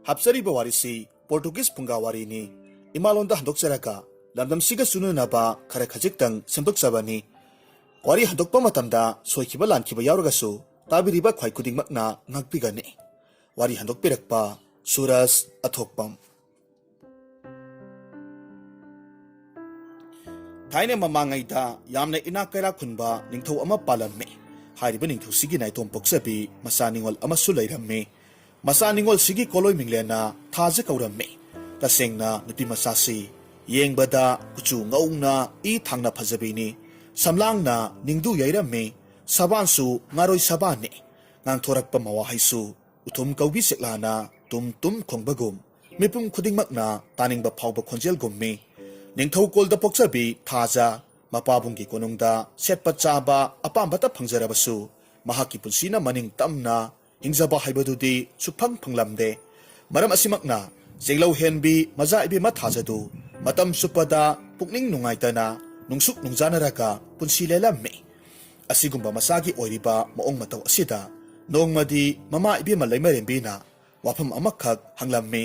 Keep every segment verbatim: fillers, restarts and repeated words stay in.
ꯍꯥꯞꯆꯔꯤꯕ ꯋꯥꯔꯤꯁꯤ ꯄꯣꯔꯇꯨꯒꯤꯁ ꯐꯨꯡꯒꯥ ꯋꯥꯔꯤꯅꯤ꯫ ꯏꯃꯥꯂꯣꯟꯗ ꯍꯟꯗꯣꯛꯆꯔꯒ ꯂꯝꯗꯝꯁꯤꯒ ꯆꯨꯅꯅꯕ ꯈꯔ ꯈꯖꯤꯛꯇꯪ ꯁꯦꯝꯗꯣꯛꯆꯕꯅꯤ꯫ ꯋꯥꯔꯤ ꯍꯟꯗꯣꯛꯄ ꯃꯇꯝꯗ ꯁꯣꯏꯈꯤꯕ ꯂꯥꯟꯈꯤꯕ ꯌꯥꯎꯔꯒꯁꯨ ꯇꯥꯕꯤꯔꯤꯕ ꯈ꯭ꯋꯥꯏ ꯈꯨꯗꯤꯡꯃꯛꯅ ꯉꯥꯛꯄꯤꯒꯅꯤ꯫ ꯋꯥꯔꯤ ꯍꯟꯗꯣꯛꯄꯤꯔꯛꯄ ꯁꯨꯔꯖ ꯑꯊꯣꯛꯄꯝ꯫ ꯊꯥꯏꯅ ꯃꯃꯥꯡꯉꯩꯗ ꯌꯥꯝꯅ ꯏꯅꯥꯛ ꯀꯩꯔꯥꯛ ꯈꯨꯟꯕ ꯅꯤꯡꯊꯧ ꯑꯃ ꯄꯥꯜꯂꯝꯃꯤ꯫ ꯍꯥꯏꯔꯤꯕ ꯅꯤꯡꯊꯧꯁꯤꯒꯤ ꯅꯥꯏꯇꯣꯝ ꯄꯣꯛꯆꯕꯤ ꯃꯆꯥ ꯅꯤꯉꯣꯜ ꯑꯃꯁꯨ ꯂꯩꯔꯝꯃꯤ꯫ ꯃꯆꯥ ꯅꯤꯉꯣꯜꯁꯤꯒꯤ ꯀꯣꯂꯣꯏ ꯃꯤꯡꯂꯦꯟꯅ ꯊꯥꯖ ꯀꯧꯔꯝꯃꯤ꯫ ꯇꯁꯦꯡꯅ ꯅꯨꯄꯤ ꯃꯆꯥꯁꯤ ꯌꯦꯡꯕꯗ ꯀꯨꯆꯨ ꯉꯧꯅ ꯏ ꯊꯥꯡꯅ ꯐꯖꯕꯤꯅꯤ꯫ ꯁꯝꯂꯥꯡꯅ ꯅꯤꯡꯗꯨ ꯌꯩꯔꯝꯃꯤ꯫ ꯁꯕꯥꯟꯁꯨ ꯉꯥꯔꯣꯏ ꯁꯕꯥꯟꯅꯤ꯫ ꯉꯥꯡꯊꯣꯔꯛꯄ ꯃꯋꯥꯍꯩꯁꯨ ꯎꯊꯨꯝ ꯀꯧꯕꯤ ꯁꯤꯛꯂꯥꯅ ꯇꯨꯝ ꯇꯨꯝ ꯈꯣꯡꯕꯒꯨꯝ, ꯃꯤꯄꯨꯝ ꯈꯨꯗꯤꯡꯃꯛꯅ ꯇꯥꯅꯤꯡꯕ ꯐꯥꯎꯕ ꯈꯣꯟꯖꯦꯜꯒꯨꯝꯃꯤ꯫ ꯅꯤꯡꯊꯧ ꯀꯣꯜꯗ ꯄꯣꯛꯆꯕꯤ ꯊꯥꯖ ꯃꯄꯥꯕꯨꯡꯒꯤ ꯀꯣꯅꯨꯡꯗ ꯁꯦꯠꯄ ꯆꯥꯕ ꯑꯄꯥꯝꯕꯇ ꯐꯪꯖꯔꯕꯁꯨ, ꯃꯍꯥꯛꯀꯤ ꯄꯨꯟꯁꯤꯅ ꯃꯅꯤꯡ ꯇꯝꯅ ꯍꯤꯡꯖꯕ ꯍꯥꯏꯕꯗꯨꯗꯤ ꯁꯨꯛꯐꯪ ꯐꯪꯂꯝꯗꯦ꯫ ꯃꯔꯝ ꯑꯁꯤꯃꯛꯅ ꯆꯦꯡꯂꯧ ꯍꯦꯟꯕꯤ ꯃꯖꯥ ꯏꯕꯦꯝꯃ ꯊꯥꯖꯗꯨ ꯃꯇꯝ ꯆꯨꯞꯄꯗ ꯄꯨꯛꯅꯤꯡ ꯅꯨꯡꯉꯥꯏꯇꯅ ꯅꯨꯡꯁꯨꯛ ꯅꯨꯡꯖꯥꯅꯔꯒ ꯄꯨꯟꯁꯤ ꯂꯦꯜꯂꯝꯃꯤ꯫ ꯑꯁꯤꯒꯨꯝꯕ ꯃꯆꯥꯒꯤ ꯑꯣꯏꯔꯤꯕ ꯃꯑꯣꯡ ꯃꯇꯧ ꯑꯁꯤꯗ ꯅꯣꯡꯃꯗꯤ ꯃꯃꯥ ꯏꯕꯦꯝꯃ ꯂꯩꯃꯔꯦꯝꯕꯤꯅ ꯋꯥꯐꯝ ꯑꯃꯈꯛ ꯍꯪꯂꯝꯃꯤ꯫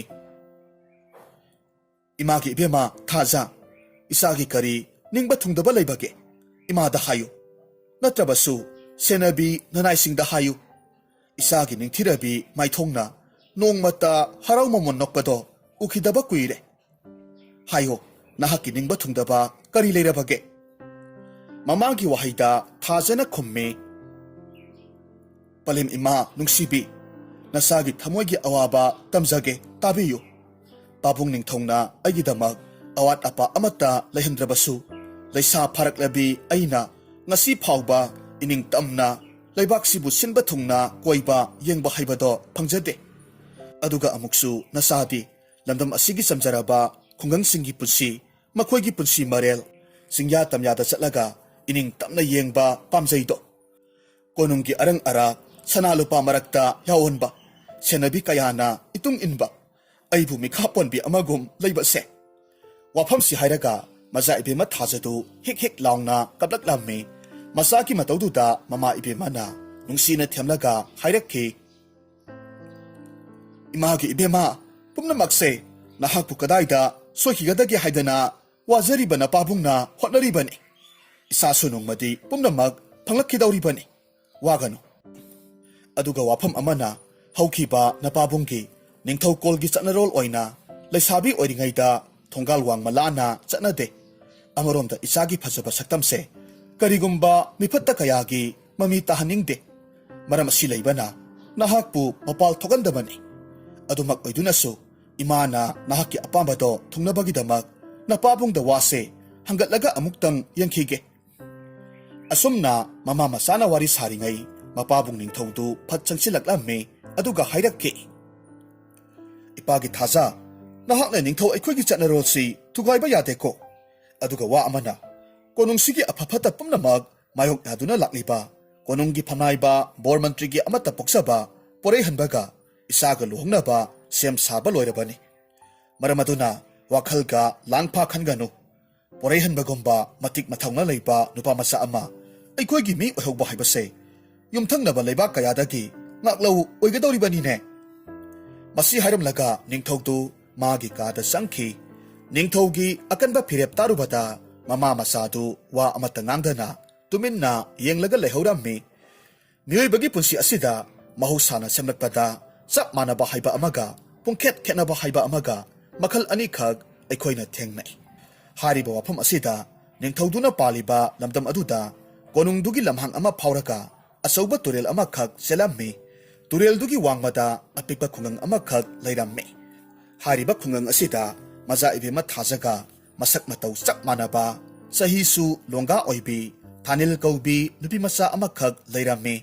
"ꯏꯃꯥꯒꯤ ꯏꯕꯦꯝꯃ ꯊꯥꯖ, ꯏꯆꯥꯒꯤ ꯀꯔꯤ ꯅꯤꯡꯕ ꯊꯨꯡꯗꯕ ꯂꯩꯕꯒꯦ? ꯏꯃꯥꯗ ꯍꯥꯏꯌꯨ꯫ ꯅꯠꯇ꯭ꯔꯕꯁꯨ ꯁꯦꯟꯅꯕꯤ ꯅꯅꯥꯏꯁꯤꯡꯗ ꯍꯥꯏꯌꯨ꯫ ꯏꯆꯥꯒꯤ ꯅꯤꯡꯊꯤꯔꯕꯤ ꯃꯥꯏꯊꯣꯡꯅ ꯅꯣꯡꯃꯇ ꯍꯔꯥꯎ ꯃꯃꯣꯟ ꯅꯣꯛꯄꯗꯣ ꯎꯈꯤꯗꯕ ꯀꯨꯏꯔꯦ꯫ ꯍꯥꯏꯌꯣ, ꯅꯍꯥꯛꯀꯤ ꯅꯤꯡꯕ ꯊꯨꯡꯗꯕ ꯀꯔꯤ ꯂꯩꯔꯕꯒꯦ?" ꯃꯃꯥꯒꯤ ꯋꯥꯍꯩꯗ ꯊꯥꯖꯅ ꯈꯨꯝꯃꯤ, "ꯄꯂꯦꯝ ꯏꯃꯥ ꯅꯨꯡꯁꯤꯕꯤ, ꯅꯆꯥꯒꯤ ꯊꯃꯣꯏꯒꯤ ꯑꯋꯥꯕ ꯇꯝꯖꯒꯦ, ꯇꯥꯕꯤꯌꯨ꯫ ꯄꯥꯕꯨꯡ ꯅꯤꯡꯊꯧꯅ ꯑꯩꯒꯤꯗꯃꯛ ꯑꯋꯥꯠ ꯑꯄꯥ ꯑꯃꯠꯇ ꯂꯩꯍꯟꯗ꯭ꯔꯕꯁꯨ, ꯂꯩꯁꯥ ꯐꯥꯔꯛꯂꯕꯤ ꯑꯩꯅ ꯉꯁꯤ ꯐꯥꯎꯕ ꯏꯅꯤꯡ ꯇꯝꯅ ꯂꯩꯕꯥꯛꯁꯤꯕꯨ ꯁꯤꯟꯕ ꯊꯨꯡꯅ ꯀꯣꯏꯕ ꯌꯦꯡꯕ ꯍꯩꯕꯗꯣ ꯐꯪꯖꯗꯦ꯫ ꯑꯗꯨꯒ ꯑꯃꯨꯛꯁꯨ ꯅꯆꯥꯗꯤ ꯂꯝꯗꯝ ꯑꯁꯤꯒꯤ ꯆꯝꯖꯔꯕ ꯈꯨꯡꯒꯪꯁꯤꯡꯒꯤ ꯄꯨꯟꯁꯤ, ꯃꯈꯣꯏꯒꯤ ꯄꯨꯟꯁꯤ ꯃꯔꯦꯜ, ꯆꯤꯡꯌꯥ ꯇꯝꯌꯥꯗ ꯆꯠꯂꯒ ꯏꯅꯤꯡ ꯇꯝꯅ ꯌꯦꯡꯕ ꯄꯥꯝꯖꯩꯗꯣ꯫ ꯀꯣꯅꯨꯡꯒꯤ ꯑꯔꯪ ꯑꯔꯥꯛ, ꯁꯅꯥ ꯂꯨꯄꯥ ꯃꯔꯛꯇ ꯌꯥꯎꯍꯟꯕ, ꯁꯦꯟꯅꯕꯤ ꯀꯌꯥꯅ ꯏꯇꯨꯡ ꯏꯟꯕ, ꯑꯩꯕꯨ ꯃꯤꯈꯥ ꯄꯣꯟꯕꯤ ꯑꯃꯒꯨꯝ ꯂꯩꯕꯁꯦ꯫" ꯋꯥꯐꯝꯁꯤ ꯍꯥꯏꯔꯒ ꯃꯆꯥ ꯏꯕꯦꯝꯃ ꯊꯥꯖꯗꯨ ꯍꯤꯛ ꯍꯤꯛ ꯂꯥꯎꯅ ꯀꯞꯂꯛꯂꯝꯃꯤ꯫ ꯃꯆꯥꯒꯤ ꯃꯇꯧꯗꯨꯗ ꯃꯃꯥ ꯏꯕꯦꯝꯃꯅ ꯅꯨꯡꯁꯤꯅ ꯊꯦꯝꯂꯒ ꯍꯥꯏꯔꯛꯈꯤ, ꯏꯃꯥꯒꯤ ꯏꯕꯦꯝꯃ, ꯄꯨꯝꯅꯃꯛꯁꯦ ꯅꯍꯥꯛꯄꯨ ꯀꯗꯥꯏꯗ ꯁꯣꯏꯈꯤꯒꯗꯒꯦ ꯍꯥꯏꯗꯅ ꯋꯥꯖꯔꯤꯕ ꯅꯄꯥꯕꯨꯡꯅ ꯍꯣꯠꯅꯔꯤꯕꯅꯤ꯫ ꯏꯁꯥꯁꯨ ꯅꯣꯡꯃꯗꯤ ꯄꯨꯝꯅꯃꯛ ꯐꯪꯂꯛꯈꯤꯗꯧꯔꯤꯕꯅꯤ꯫ ꯋꯥꯒꯅꯨ꯫ ꯑꯗꯨꯒ ꯋꯥꯐꯝ ꯑꯃꯅ, ꯍꯧꯈꯤꯕ ꯅꯄꯥꯕꯨꯡꯒꯤ ꯅꯤꯡꯊꯧꯀꯣꯜꯒꯤ ꯆꯠꯅꯔꯣꯜ ꯑꯣꯏꯅ ꯂꯩꯁꯥꯕꯤ ꯑꯣꯏꯔꯤꯉꯩꯗ ꯊꯣꯡꯒꯥꯜ ꯋꯥꯡꯃ ꯂꯥꯟꯅ ꯆꯠꯅꯗꯦ꯫ ꯑꯃꯔꯣꯝꯗ ꯏꯆꯥꯒꯤ ꯐꯖꯕ ꯁꯛꯇꯝꯁꯦ ꯀꯔꯤꯒꯨꯝꯕ ꯃꯤꯐꯠꯇ ꯀꯌꯥꯒꯤ ꯃꯃꯤ ꯇꯥꯍꯟꯅꯤꯡꯗꯦ꯫ ꯃꯔꯝ ꯑꯁꯤ ꯂꯩꯕꯅ ꯅꯍꯥꯛꯄꯨ ꯃꯄꯥꯜ ꯊꯣꯛꯍꯟꯗꯕꯅꯤ꯫ ꯑꯗꯨꯃꯛ ꯑꯣꯏꯗꯨꯅꯁꯨ ꯏꯃꯥꯅ ꯅꯍꯥꯛꯀꯤ ꯑꯄꯥꯝꯕꯗꯣ ꯊꯨꯡꯅꯕꯒꯤꯗꯃꯛ ꯅꯄꯥꯕꯨꯡꯗ ꯋꯥꯁꯦ ꯍꯪꯒꯠꯂꯒ ꯑꯃꯨꯛꯇꯪ ꯌꯦꯡꯈꯤꯒꯦ꯫ ꯑꯁꯨꯝꯅ ꯃꯃꯥ ꯃꯆꯥꯅ ꯋꯥꯔꯤ ꯁꯥꯔꯤꯉꯩ ꯃꯄꯥꯕꯨꯡ ꯅꯤꯡꯊꯧꯗꯨ ꯐꯠ ꯆꯪꯁꯤꯜꯂꯛꯂꯝꯃꯤ꯫ ꯑꯗꯨꯒ ꯍꯥꯏꯔꯛꯈꯤ, "ꯏꯄꯥꯒꯤ ꯊꯥꯖ, ꯅꯍꯥꯛꯅ ꯅꯤꯡꯊꯧ ꯑꯩꯈꯣꯏꯒꯤ ꯆꯠꯅꯔꯣꯜꯁꯤ ꯊꯨꯒꯥꯏꯕ ꯌꯥꯗꯦꯀꯣ꯫ ꯑꯗꯨꯒ ꯋꯥ ꯑꯃꯅ, ꯀꯣꯅꯨꯡꯁꯤꯒꯤ ꯑꯐ ꯐꯠꯇ ꯄꯨꯝꯅꯃꯛ ꯃꯥꯌꯣꯛꯅꯗꯨꯅ ꯂꯥꯛꯂꯤꯕ ꯀꯣꯅꯨꯡꯒꯤ ꯐꯝꯅꯥꯏꯕ ꯕꯣꯔ ꯃꯟꯇ꯭ꯔꯤꯒꯤ ꯑꯃꯠꯇ ꯄꯣꯛꯆꯕ ꯄꯣꯔꯩꯍꯟꯕꯒ ꯏꯆꯥꯒ ꯂꯨꯍꯣꯡꯅꯕ ꯁꯦꯝ ꯁꯥꯕ ꯂꯣꯏꯔꯕꯅꯤ꯫ ꯃꯔꯝ ꯑꯗꯨꯅ ꯋꯥꯈꯜꯒ ꯂꯥꯡꯐꯥ ꯈꯟꯒꯅꯨ꯫ ꯄꯣꯔꯩꯍꯟꯕꯒꯨꯝꯕ ꯃꯇꯤꯛ ꯃꯊꯧꯅꯥ ꯂꯩꯕ ꯅꯨꯄꯥ ꯃꯆꯥ ꯑꯃ ꯑꯩꯈꯣꯏꯒꯤ ꯃꯤ ꯑꯣꯏꯍꯧꯕ ꯍꯥꯏꯕꯁꯦ ꯌꯨꯝꯊꯪꯅꯕ ꯂꯩꯕꯥꯛ ꯀꯌꯥꯗꯒꯤ ꯉꯥꯛꯂꯧ ꯑꯣꯏꯒꯗꯧꯔꯤꯕꯅꯤꯅꯦ꯫" ꯃꯁꯤ ꯍꯥꯏꯔꯝꯂꯒ ꯅꯤꯡꯊꯧꯗꯨ ꯃꯥꯒꯤ ꯀꯥꯗ ꯆꯪꯈꯤ꯫ ꯅꯤꯡꯊꯧꯒꯤ ꯑꯀꯟꯕ ꯐꯤꯔꯦꯞ ꯇꯥꯔꯨꯕꯗ ꯃꯃꯥ ꯃꯆꯥꯗꯨ ꯋꯥ ꯑꯃꯠꯇ ꯉꯥꯡꯗꯅ ꯇꯨꯃꯤꯟꯅ ꯌꯦꯡꯂꯒ ꯂꯩꯍꯧꯔꯝꯃꯤ꯫ ꯃꯤꯑꯣꯏꯕꯒꯤ ꯄꯨꯟꯁꯤ ꯑꯁꯤꯗ ꯃꯍꯧꯁꯥꯅ ꯁꯦꯝꯂꯛꯄꯗ ꯆꯞ ꯃꯥꯟꯅꯕ ꯍꯥꯏꯕ ꯑꯃꯒ ꯄꯨꯡꯈꯦꯠ ꯈꯦꯠꯅꯕ ꯍꯥꯏꯕ ꯑꯃꯒ ꯃꯈꯜ ꯑꯅꯤꯈꯛ ꯑꯩꯈꯣꯏꯅ ꯊꯦꯡꯅꯩ꯫ ꯍꯥꯏꯔꯤꯕ ꯋꯥꯐꯝ ꯑꯁꯤꯗ ꯅꯤꯡꯊꯧꯗꯨꯅ ꯄꯥꯜꯂꯤꯕ ꯂꯝꯗꯝ ꯑꯗꯨꯗ ꯀꯣꯅꯨꯡꯗꯨꯒꯤ ꯂꯝꯍꯥꯡ ꯑꯃ ꯐꯥꯎꯔꯒ ꯑꯆꯧꯕ ꯇꯨꯔꯦꯜ ꯑꯃꯈꯛ ꯆꯦꯜꯂꯝꯃꯤ꯫ ꯇꯨꯔꯦꯜꯗꯨꯒꯤ ꯋꯥꯡꯃꯗ ꯑꯄꯤꯛꯄ ꯈꯨꯡꯒꯪ ꯑꯃꯈꯛ ꯂꯩꯔꯝꯃꯤ꯫ ꯍꯥꯏꯔꯤꯕ ꯈꯨꯡꯒꯪ ꯑꯁꯤꯗ ꯃꯆꯥ ꯏꯕꯦꯝꯃ ꯊꯥꯖꯒ ꯃꯁꯛ ꯃꯇꯧ ꯆꯞ ꯃꯥꯟꯅꯕ, ꯆꯍꯤꯁꯨ ꯂꯣꯡꯒꯥ ꯑꯣꯏꯕꯤ ꯊꯥꯅꯤꯜ ꯀꯧꯕꯤ ꯅꯨꯄꯤ ꯃꯆꯥ ꯑꯃꯈꯛ ꯂꯩꯔꯝꯃꯤ꯫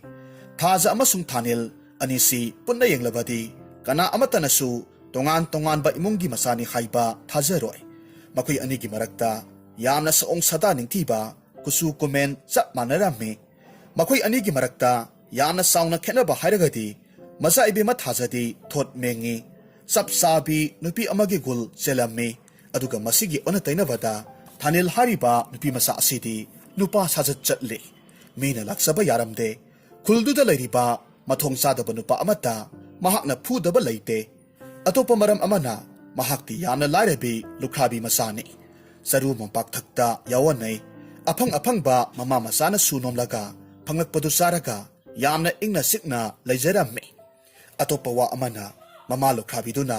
ꯊꯥꯖ ꯑꯃꯁꯨꯡ ꯊꯥꯅꯤꯜ ꯑꯅꯤꯁꯤ ꯄꯨꯟꯅ ꯌꯦꯡꯂꯕꯗꯤ ꯀꯅꯥ ꯑꯃꯠꯇꯅꯁꯨ ꯇꯣꯉꯥꯟ ꯇꯣꯉꯥꯟꯕ ꯏꯃꯨꯡꯒꯤ ꯃꯆꯥꯅꯤ ꯍꯥꯏꯕ ꯊꯥꯖꯔꯣꯏ꯫ ꯃꯈꯣꯏ ꯑꯅꯤꯒꯤ ꯃꯔꯛꯇ ꯌꯥꯝꯅ ꯁꯑꯣꯡ ꯁꯥꯗꯥ ꯅꯤꯡꯊꯤꯕ, ꯀꯨꯆꯨ ꯀꯨꯃꯦꯟ ꯆꯞ ꯃꯥꯟꯅꯔꯝꯃꯤ꯫ ꯃꯈꯣꯏ ꯑꯅꯤꯒꯤ ꯃꯔꯛꯇ ꯌꯥꯝꯅ ꯆꯥꯎꯅ ꯈꯦꯠꯅꯕ ꯍꯥꯏꯔꯒꯗꯤ ꯃꯆꯥ ꯏꯕꯦꯝꯃ ꯊꯥꯖꯗꯤ ꯊꯣꯠ ꯃꯦꯡꯉꯤ, ꯆꯞ ꯆꯥꯕꯤ ꯅꯨꯄꯤ ꯑꯃꯒꯤ ꯒꯨꯜ ꯆꯦꯜꯂꯝꯃꯤ꯫ ꯑꯗꯨꯒ ꯃꯁꯤꯒꯤ ꯑꯣꯟꯅ ꯇꯩꯅꯕꯗ ꯊꯥꯅꯤꯜ ꯍꯥꯏꯔꯤꯕ ꯅꯨꯄꯤ ꯃꯆꯥ ꯑꯁꯤꯗꯤ ꯅꯨꯄꯥ ꯁꯥꯖꯠ ꯆꯠꯂꯤ꯫ ꯃꯤꯅ ꯂꯥꯛꯆꯕ ꯌꯥꯔꯝꯗꯦ꯫ ꯈꯨꯜꯗꯨꯗ ꯂꯩꯔꯤꯕ ꯃꯊꯣꯡ ꯆꯥꯗꯕ ꯅꯨꯄꯥ ꯑꯃꯠꯇ ꯃꯍꯥꯛꯅ ꯐꯨꯗꯕ ꯂꯩꯇꯦ꯫ ꯑꯇꯣꯞꯄ ꯃꯔꯝ ꯑꯃꯅ, ꯃꯍꯥꯛꯇꯤ ꯌꯥꯝꯅ ꯂꯥꯏꯔꯕꯤ ꯂꯨꯈ꯭ꯔꯥꯕꯤ ꯃꯆꯥꯅꯤ꯫ ꯆꯔꯨ ꯃꯣꯝꯄꯥꯛꯊꯛꯇ ꯌꯥꯎꯍꯟꯅꯩ꯫ ꯑꯐꯪ ꯑꯐꯪꯕ ꯃꯃꯥ ꯃꯆꯥꯅ ꯁꯨ ꯅꯣꯝꯂꯒ ꯐꯪꯂꯛꯄꯗꯨ ꯆꯥꯔꯒ ꯌꯥꯝꯅ ꯏꯪꯅ ꯆꯤꯛꯅ ꯂꯩꯖꯔꯝꯃꯤ꯫ ꯑꯇꯣꯞꯄ ꯋꯥ ꯑꯃꯅ, ꯃꯃꯥ ꯂꯨꯈ꯭ꯔꯥꯕꯤꯗꯨꯅ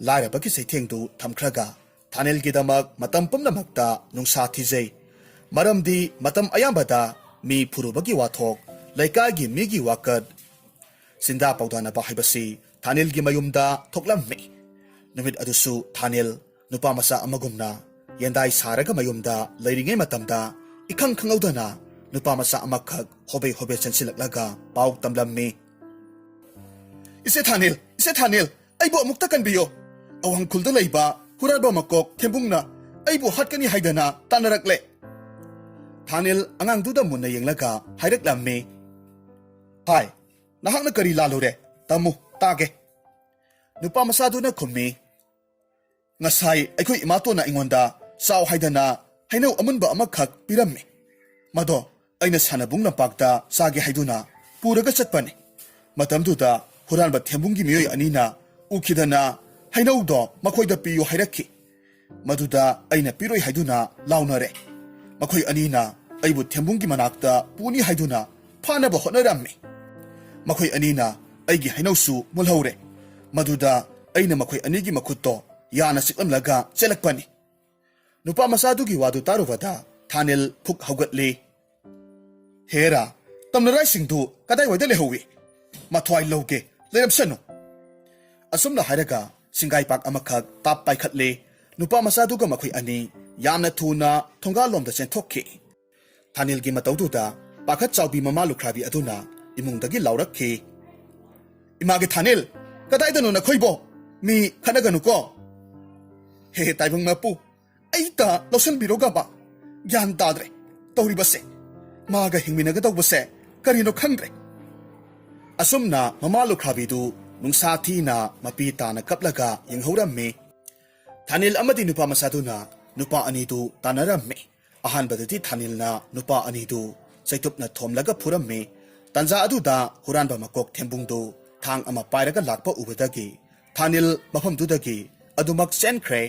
ꯂꯥꯏꯔꯕꯒꯤ ꯆꯩꯊꯦꯡꯗꯨ ꯊꯝꯈ꯭ꯔꯒ ꯊꯥꯅꯤꯜꯒꯤꯗꯃꯛ ꯃꯇꯝ ꯄꯨꯝꯅꯃꯛꯇ ꯅꯨꯡꯁꯥ ꯊꯤꯖꯩ꯫ ꯃꯔꯝꯗꯤ ꯃꯇꯝ ꯑꯌꯥꯝꯕꯗ ꯃꯤ ꯐꯨꯔꯨꯕꯒꯤ ꯋꯥꯊꯣꯛ, ꯂꯩꯀꯥꯏꯒꯤ ꯃꯤꯒꯤ ꯋꯥꯀꯠ, ꯆꯤꯟꯗꯥ ꯄꯥꯎꯗꯥꯅꯕ ꯍꯥꯏꯕꯁꯤ ꯊꯥꯅꯤꯜꯒꯤ ꯃꯌꯨꯝꯗ ꯊꯣꯛꯂꯝꯃꯤ꯫ ꯅꯨꯃꯤꯠ ꯑꯗꯨꯁꯨ ꯊꯥꯅꯤꯜ ꯅꯨꯄꯥ ꯃꯆꯥ ꯑꯃꯒꯨꯝꯅ ꯌꯦꯟꯗꯥꯏ ꯁꯥꯔꯒ ꯃꯌꯨꯝꯗ ꯂꯩꯔꯤꯉꯩ ꯃꯇꯝꯗ, ꯏꯈꯪ ꯈꯪꯍꯧꯗꯅ ꯅꯨꯄꯥ ꯃꯆꯥ ꯑꯃꯈꯛ ꯍꯣꯕꯦ ꯍꯣꯕꯦ ꯆꯦꯟꯁꯤꯜꯂꯛꯂꯒ ꯄꯥꯎ ꯇꯝꯂꯝꯃꯤ꯫ "ꯏꯆꯦ ꯊꯥꯅꯤꯜ, ꯏꯆꯦ ꯊꯥꯅꯤꯜ, ꯑꯩꯕꯨ ꯑꯃꯨꯛꯇ ꯀꯟꯕꯤꯌꯨ꯫ ꯑꯋꯥꯡ ꯈꯨꯜꯗ ꯂꯩꯕ ꯍꯨꯔꯥꯟꯕ ꯃꯀꯣꯛ ꯊꯦꯝꯕꯨꯡꯅ ꯑꯩꯕꯨ ꯍꯥꯠꯀꯅꯤ ꯍꯥꯏꯗꯅ ꯇꯥꯟꯅꯔꯛꯂꯦ"꯫ ꯊꯥꯅꯤꯜ ꯑꯉꯥꯡꯗꯨꯗ ꯃꯨꯟꯅ ꯌꯦꯡꯂꯒ ꯍꯥꯏꯔꯛꯂꯝꯃꯤ꯫ "ꯍꯥꯏ, ꯅꯍꯥꯛꯅ ꯀꯔꯤ ꯂꯥꯜꯂꯨꯔꯦ? ꯇꯝꯃꯨ, ꯇꯥꯒꯦ"꯫ ꯅꯨꯄꯥ ꯃꯆꯥꯗꯨꯅ ꯈꯨꯝꯃꯤ, "ꯉꯁꯥꯏ ꯑꯩꯈꯣꯏ ꯏꯃꯥꯇꯣꯟꯅ ꯑꯩꯉꯣꯟꯗ ꯆꯥꯎ ꯍꯥꯏꯗꯅ ꯍꯩꯅꯧ ꯑꯃꯨꯟꯕ ꯑꯃꯈꯛ ꯄꯤꯔꯝꯃꯤ꯫ ꯃꯗꯣ ꯑꯩꯅ ꯁꯥꯟꯅꯕꯨꯡ ꯂꯝꯄꯥꯛꯇ ꯆꯥꯒꯦ ꯍꯥꯏꯗꯨꯅ ꯄꯨꯔꯒ ꯆꯠꯄꯅꯤ꯫ ꯃꯇꯝꯗꯨꯗ ꯍꯨꯔꯥꯟꯕ ꯊꯦꯝꯕꯨꯡꯒꯤ ꯃꯤꯑꯣꯏ ꯑꯅꯤꯅ ꯎꯈꯤꯗꯅ ꯍꯩꯅꯧꯗꯣ ꯃꯈꯣꯏꯗ ꯄꯤꯌꯨ ꯍꯥꯏꯔꯛꯈꯤ꯫ ꯃꯗꯨꯗ ꯑꯩꯅ ꯄꯤꯔꯣꯏ ꯍꯥꯏꯗꯨꯅ ꯂꯥꯎꯅꯔꯦ꯫ ꯃꯈꯣꯏ ꯑꯅꯤꯅ ꯑꯩꯕꯨ ꯊꯦꯝꯕꯨꯡꯒꯤ ꯃꯅꯥꯛꯇ ꯄꯨꯅꯤ ꯍꯥꯏꯗꯨꯅ ꯐꯥꯅꯕ ꯍꯣꯠꯅꯔꯝꯃꯤ꯫ ꯃꯈꯣꯏ ꯑꯅꯤꯅ ꯑꯩꯒꯤ ꯍꯩꯅꯧꯁꯨ ꯃꯨꯜꯍꯧꯔꯦ꯫ ꯃꯗꯨꯗ ꯑꯩꯅ ꯃꯈꯣꯏ ꯑꯅꯤꯒꯤ ꯃꯈꯨꯠꯇꯣ ꯌꯥꯅ ꯆꯤꯛꯂꯝꯂꯒ ꯆꯦꯜꯂꯛꯄꯅꯤ"꯫ ꯅꯨꯄꯥ ꯃꯆꯥꯗꯨꯒꯤ ꯋꯥꯗꯨ ꯇꯥꯔꯨꯕꯗ ꯊꯥꯅꯤꯜ ꯐꯨꯛ ꯍꯧꯒꯠꯂꯤ꯫ "ꯍꯦꯔꯥ, ꯇꯝꯅꯔꯥꯏꯁꯤꯡꯗꯨ ꯀꯗꯥꯏꯋꯥꯏꯗ ꯂꯩꯍꯧꯏ? ꯃꯊ꯭ꯋꯥꯏ ꯂꯧꯒꯦ, ꯂꯩꯔꯝꯁꯅꯨ"꯫ ꯑꯁꯨꯝꯅ ꯍꯥꯏꯔꯒ ꯁꯤꯡꯒꯥꯏꯄꯥꯛ ꯑꯃꯈꯛ ꯇꯥꯞ ꯄꯥꯏꯈꯠꯂꯦ꯫ ꯅꯨꯄꯥ ꯃꯆꯥꯗꯨꯒ ꯃꯈꯣꯏ ꯑꯅꯤ ꯌꯥꯝꯅ ꯊꯨꯅ ꯊꯣꯡꯒꯥꯜꯂꯣꯝꯗ ꯆꯦꯟꯊꯣꯛꯈꯤ꯫ ꯊꯥꯅꯤꯜꯒꯤ ꯃꯇꯧꯗꯨꯗ ꯄꯥꯈꯠ ꯆꯥꯎꯕꯤ ꯃꯃꯥ ꯂꯨꯈ꯭ꯔꯥꯕꯤ ꯑꯗꯨꯅ ꯏꯃꯨꯡꯗꯒꯤ ꯂꯥꯎꯔꯛꯈꯤ, "ꯏꯃꯥꯒꯤ ꯊꯥꯅꯤꯜ, ꯀꯗꯥꯏꯗꯅꯣ ꯅꯈꯣꯏꯕꯣ? ꯃꯤ ꯈꯠꯅꯒꯅꯨꯀꯣ"꯫ "ꯍꯦ ꯍꯦ, ꯇꯥꯏꯕꯪ ꯃꯄꯨ, ꯑꯩꯇ ꯂꯧꯁꯤꯟꯕꯤꯔꯣꯒꯕ꯫ ꯒ꯭ꯌꯥꯟ ꯇꯥꯗ꯭ꯔꯦ ꯇꯧꯔꯤꯕꯁꯦ꯫ ꯃꯥꯒ ꯍꯤꯡꯃꯤꯟꯅꯒꯗꯧꯕꯁꯦ ꯀꯔꯤꯅꯣ ꯈꯪꯗ꯭ꯔꯦ"꯫ ꯑꯁꯨꯝꯅ ꯃꯃꯥ ꯂꯨꯈ꯭ꯔꯥꯕꯤꯗꯨ ꯅꯨꯡꯁꯥ ꯊꯤꯅ ꯃꯄꯤ ꯇꯥꯅ ꯀꯞꯂꯒ ꯌꯦꯡꯍꯧꯔꯝꯃꯤ꯫ ꯊꯥꯅꯤꯜ ꯑꯃꯗꯤ ꯅꯨꯄꯥ ꯃꯆꯥꯗꯨꯅ ꯅꯨꯄꯥ ꯑꯅꯤꯗꯨ ꯇꯥꯟꯅꯔꯝꯃꯤ꯫ ꯑꯍꯥꯟꯕꯗꯗꯤ ꯊꯥꯅꯤꯜꯅ ꯅꯨꯄꯥ ꯑꯅꯤꯗꯨ ꯆꯩꯇꯨꯞꯅ ꯊꯣꯝꯂꯒ ꯐꯨꯔꯝꯃꯤ꯫ ꯇꯥꯟꯖꯥ ꯑꯗꯨꯗ ꯍꯨꯔꯥꯟꯕ ꯃꯀꯣꯛ ꯊꯦꯝꯕꯨꯡꯗꯨ ꯊꯥꯡ ꯑꯃ ꯄꯥꯏꯔꯒ ꯂꯥꯛꯄ ꯎꯕꯗꯒꯤ ꯊꯥꯅꯤꯜ ꯃꯐꯝꯗꯨꯗꯒꯤ ꯑꯗꯨꯃꯛ ꯆꯦꯟꯈ꯭ꯔꯦ꯫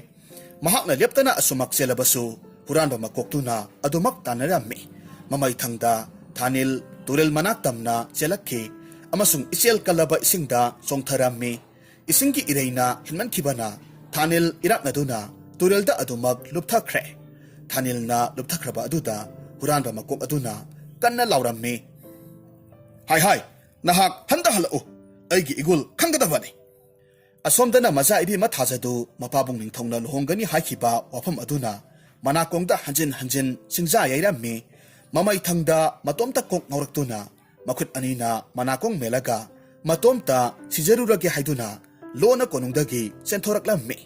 ꯃꯍꯥꯛꯅ ꯂꯦꯞꯇꯅ ꯑꯁꯨꯃꯛ ꯆꯦꯜꯂꯕꯁꯨ ꯍꯨꯔꯥꯟꯕ ꯃꯀꯣꯛꯇꯨꯅ ꯑꯗꯨꯃꯛ ꯇꯥꯟꯅꯔꯝꯃꯤ꯫ ꯃꯃꯩ ꯊꯪꯗ ꯊꯥꯅꯤꯜ ꯇꯨꯔꯦꯜ ꯃꯅꯥꯛ ꯇꯝꯅ ꯆꯦꯜꯂꯛꯈꯤ ꯑꯃꯁꯨꯡ ꯏꯆꯦꯜ ꯀꯜꯂꯕ ꯏꯁꯤꯡꯗ ꯆꯣꯡꯊꯔꯝꯃꯤ꯫ ꯏꯁꯤꯡꯒꯤ ꯏꯔꯩꯅ ꯍꯦꯟꯃꯟꯈꯤꯕꯅ ꯊꯥꯅꯤꯜ ꯏꯔꯥꯛꯅꯗꯨꯅ ꯇꯨꯔꯦꯜꯗ ꯑꯗꯨꯃꯛ ꯂꯨꯞꯊꯈ꯭ꯔꯦ꯫ ꯊꯥꯅꯤꯜꯅ ꯂꯨꯞꯊꯈ꯭ꯔꯕ ꯑꯗꯨꯗ ꯍꯨꯔꯥꯟꯕ ꯃꯀꯣꯛ ꯑꯗꯨꯅ ꯀꯟꯅ ꯂꯥꯎꯔꯝꯃꯤ, "ꯍꯥꯏ ꯍꯥꯏ, ꯅꯍꯥꯛ ꯍꯟꯊꯍꯜꯂꯛꯎ꯫ ꯑꯩꯒꯤ ꯏꯒꯨꯜ ꯈꯪꯒꯗꯕꯅꯤ"꯫ ꯑꯁꯣꯝꯗꯅ ꯃꯆꯥ ꯏꯕꯦꯝꯃ ꯊꯥꯖꯗꯨ ꯃꯄꯥꯕꯨꯡ ꯅꯤꯡꯊꯧꯅ ꯂꯨꯍꯣꯡꯒꯅꯤ ꯍꯥꯏꯈꯤꯕ ꯋꯥꯐꯝ ꯑꯗꯨꯅ ꯃꯅꯥꯀꯣꯡꯗ ꯍꯟꯖꯤꯟ ꯍꯟꯖꯤꯟ ꯆꯤꯡꯖꯥ ꯌꯩꯔꯝꯃꯤ꯫ ꯃꯃꯩ ꯊꯪꯗ ꯃꯇꯣꯝꯇ ꯀꯣꯛ ꯉꯥꯎꯔꯛꯇꯨꯅ ꯃꯈꯨꯠ ꯑꯅꯤꯅ ꯃꯅꯥꯀꯣꯡ ꯃꯦꯜꯂꯒ ꯃꯇꯣꯝꯇ ꯁꯤꯖꯔꯨꯔꯒꯦ ꯍꯥꯏꯗꯨꯅ ꯂꯣꯟꯅ ꯀꯣꯅꯨꯡꯗꯒꯤ ꯆꯦꯟꯊꯣꯔꯛꯂꯝꯃꯤ꯫